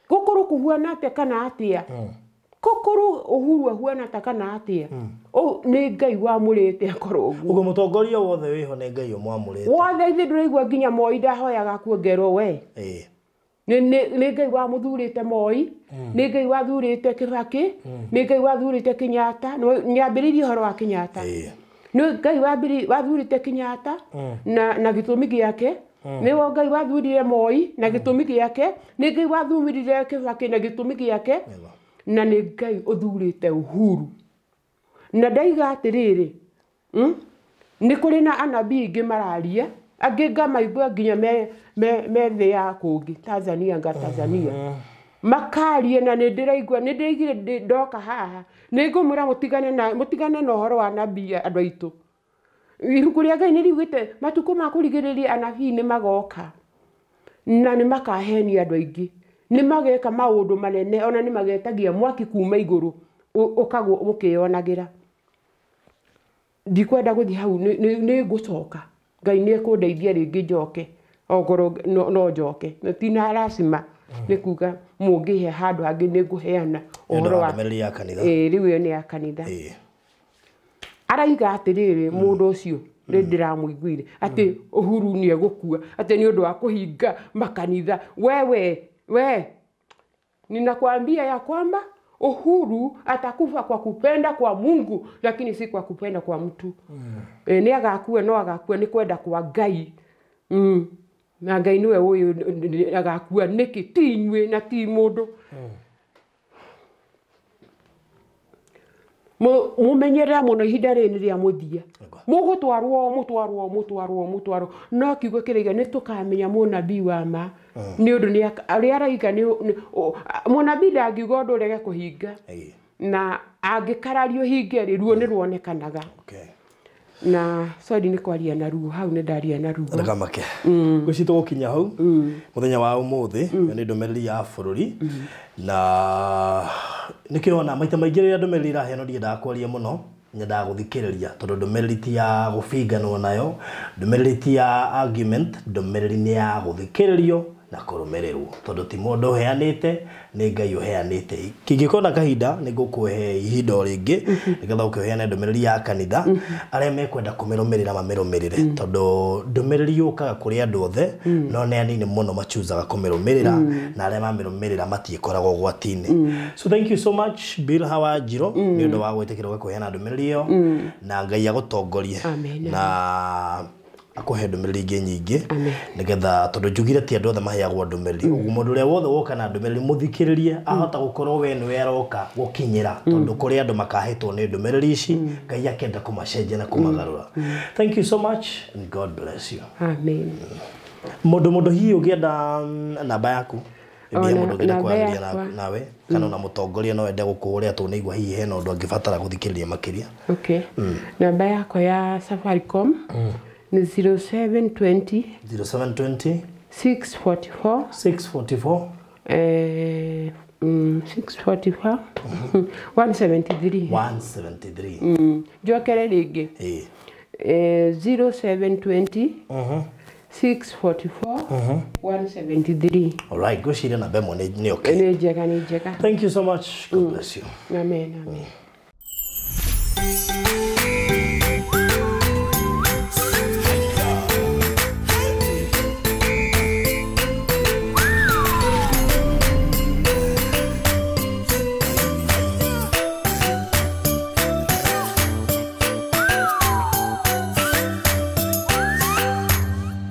Gũkorwo kũhuana atĩa kana atĩa. Gũkorwo Uhuru ahuana ta kana atĩa. Nĩ Ngai wamũrĩte akorwo ũguo. Ũguo mũtongoria wothe wĩho nĩ Ngai ũmwamũrĩte. Wothe ithuĩ ndũraigua nginya Moi ndahoyaga kuongerwo we. Nĩ Ngai wamũthurĩte Moi, nĩ Ngai wathurĩte Kibaki, nĩ Ngai wathurĩte Kenyatta, nĩambĩrĩirie ũhoro wa Kenyatta. Nĩ Ngai wathurĩte Kenyatta na gĩtũmi gĩake. Nĩ Ngai wathurire Moi na gĩtũmi gĩake, nĩ Ngai wathurire Kibaki na gĩtũmi gĩake, na nĩ Ngai ũthurĩte Uhuru. Na ndaiga atĩrĩrĩ, nĩ kũrĩ na anabii ingĩ mararia, angĩ ngamaigua nginya me thĩ ya kũngĩ, Tanzania nga Tanzania. Makaria na nĩ ndĩraigua, nĩ ndĩraigire ndoka haha, nĩ ngũmwĩra mũtigane na ũhoro wa anabii andũ aitũ. Ibuku rĩa Ngai nĩ riugĩte matukũ ma kũrigĩrĩria anabii nĩ magoka na nĩ makahenia andũ aingĩ. Nĩ mageka maũndũ manene ona nĩ magetagia mwaki kuma igũrũ ũkagwo mũkĩyonagĩra. Ndikwenda gũthiĩ hau, nĩ ngũcoka. Ngai nĩ ekũndeithia rĩngĩ njoke, okorwo no njoke. Ti na lazima nĩ kuga mũngĩhe handũ hangĩ nĩ ngũheana ũhoro wa ndũmĩrĩri ya kanitha. Rĩu ĩyo nĩ ya kanitha. Araiga atĩrĩrĩ mũndũ ũcio nĩ ndĩramũiguire atĩ Uhuru nĩ egũkua atĩ nĩ ũndũ wa kũhinga makanitha. Wewe we ninakwambia ya kwamba Uhuru atakufa kwa kupenda kwa Mungu lakini si kwa kupenda kwa mtu. Nĩ agakua no agakua nĩ kwenda kwa Ngai. Na Ngai nĩwe ũyũ agakua nĩkĩ ti inyuĩ na ti mũndũ. Mumenyerera mũno ihinda rĩrĩ nĩ rĩa mũthia. Mũgũtwarwo mũtwarwo mũtwarwo mũtwarwo no kiugo kĩraiga nĩ tũkamenya mũnabii wa ma. Nĩ ũndũ nĩ arĩa araiga nĩ mũnabii ndangiuga ũndũ ũrege kũhinga. Na angĩkarario hinge rĩ ruo nĩ ruonekanaga. Na sorry nĩ kwaria na ruo hau nĩ ndaria na ruo. Ndakamake. Ngwĩciria tũgũkinya hau mũthenya wa ũmũthĩ nĩ ndũmĩrĩri ya bũrũri na nĩkĩo ona maita maingĩ rĩrĩa ndũmĩrĩri iraheanwo ndiendaga kwaria mũno, nyendaga gũthikĩrĩria tondũ ndũmĩrĩri ti ya gũbinganwo nayo, ndũmĩrĩri ti ya argument, ndũmĩrĩri nĩ ya gũthikĩrĩrio na kũrũmĩrĩrwo tondũ ti mũndũ ũheanĩte nĩ Ngai ũheanĩte. Kĩngĩkorwo na kahinda nĩ ngũkũhe ihinda o rĩngĩ nĩgetha ũke ũheane ndũmĩrĩri ya kanitha arĩa mekwenda kũmĩrũmĩrĩra mamĩrũmĩrĩre tondũ ndũmĩrĩri yũkaga kũrĩ andũ othe no nĩ anini mũno machuzaga kũmĩrũmĩrĩra na arĩa mamĩrũmĩrĩra matiĩkoraga ũgwati-inĩ. So thank you so much Bill Hawa Njirũ nĩ ũndũ wa gwĩtĩkĩra ũke kũheana ndũmĩrĩri ĩyo na Ngai agũtongorie na Akũhe ndũmĩrĩri ingĩ nyingĩ Amen. Nĩgetha tondũ njugire ti andũ othe maheagwo ndũmĩrĩri ũguo mũndũ ũrĩa wothe woka na ndũmĩrĩri mũthikĩrĩrie ahota gũkorwo we nĩwe aroka gũkinyĩra tondũ kũrĩ andũ makahĩtwo nĩ ndũmĩrĩri ici Ngai akenda kũmacenjia na kũmagarũra. Thank you so much and God bless you. Amen. Mũndũ hihi ũngĩenda namba yaku O, ĩmbie mũndũ ũngĩenda namba kwaranĩria yakwa. Nawe kana ona mũtongoria no ende gũkũhũrĩra tondũ nĩigua hihi hena ũndũ angĩbatara gũthikĩrĩria makĩria. Okay, namba yakwa ya Safaricom nĩ 0720 0720 644 644 644 173. 173. Njokere rĩngĩ. Ĩĩ. 0720 644 173. Alright, ngwĩciria namba ĩmwe nĩ okay. Nĩ njega, nĩ njega. Thank you so much. God bless you. Amen, amen.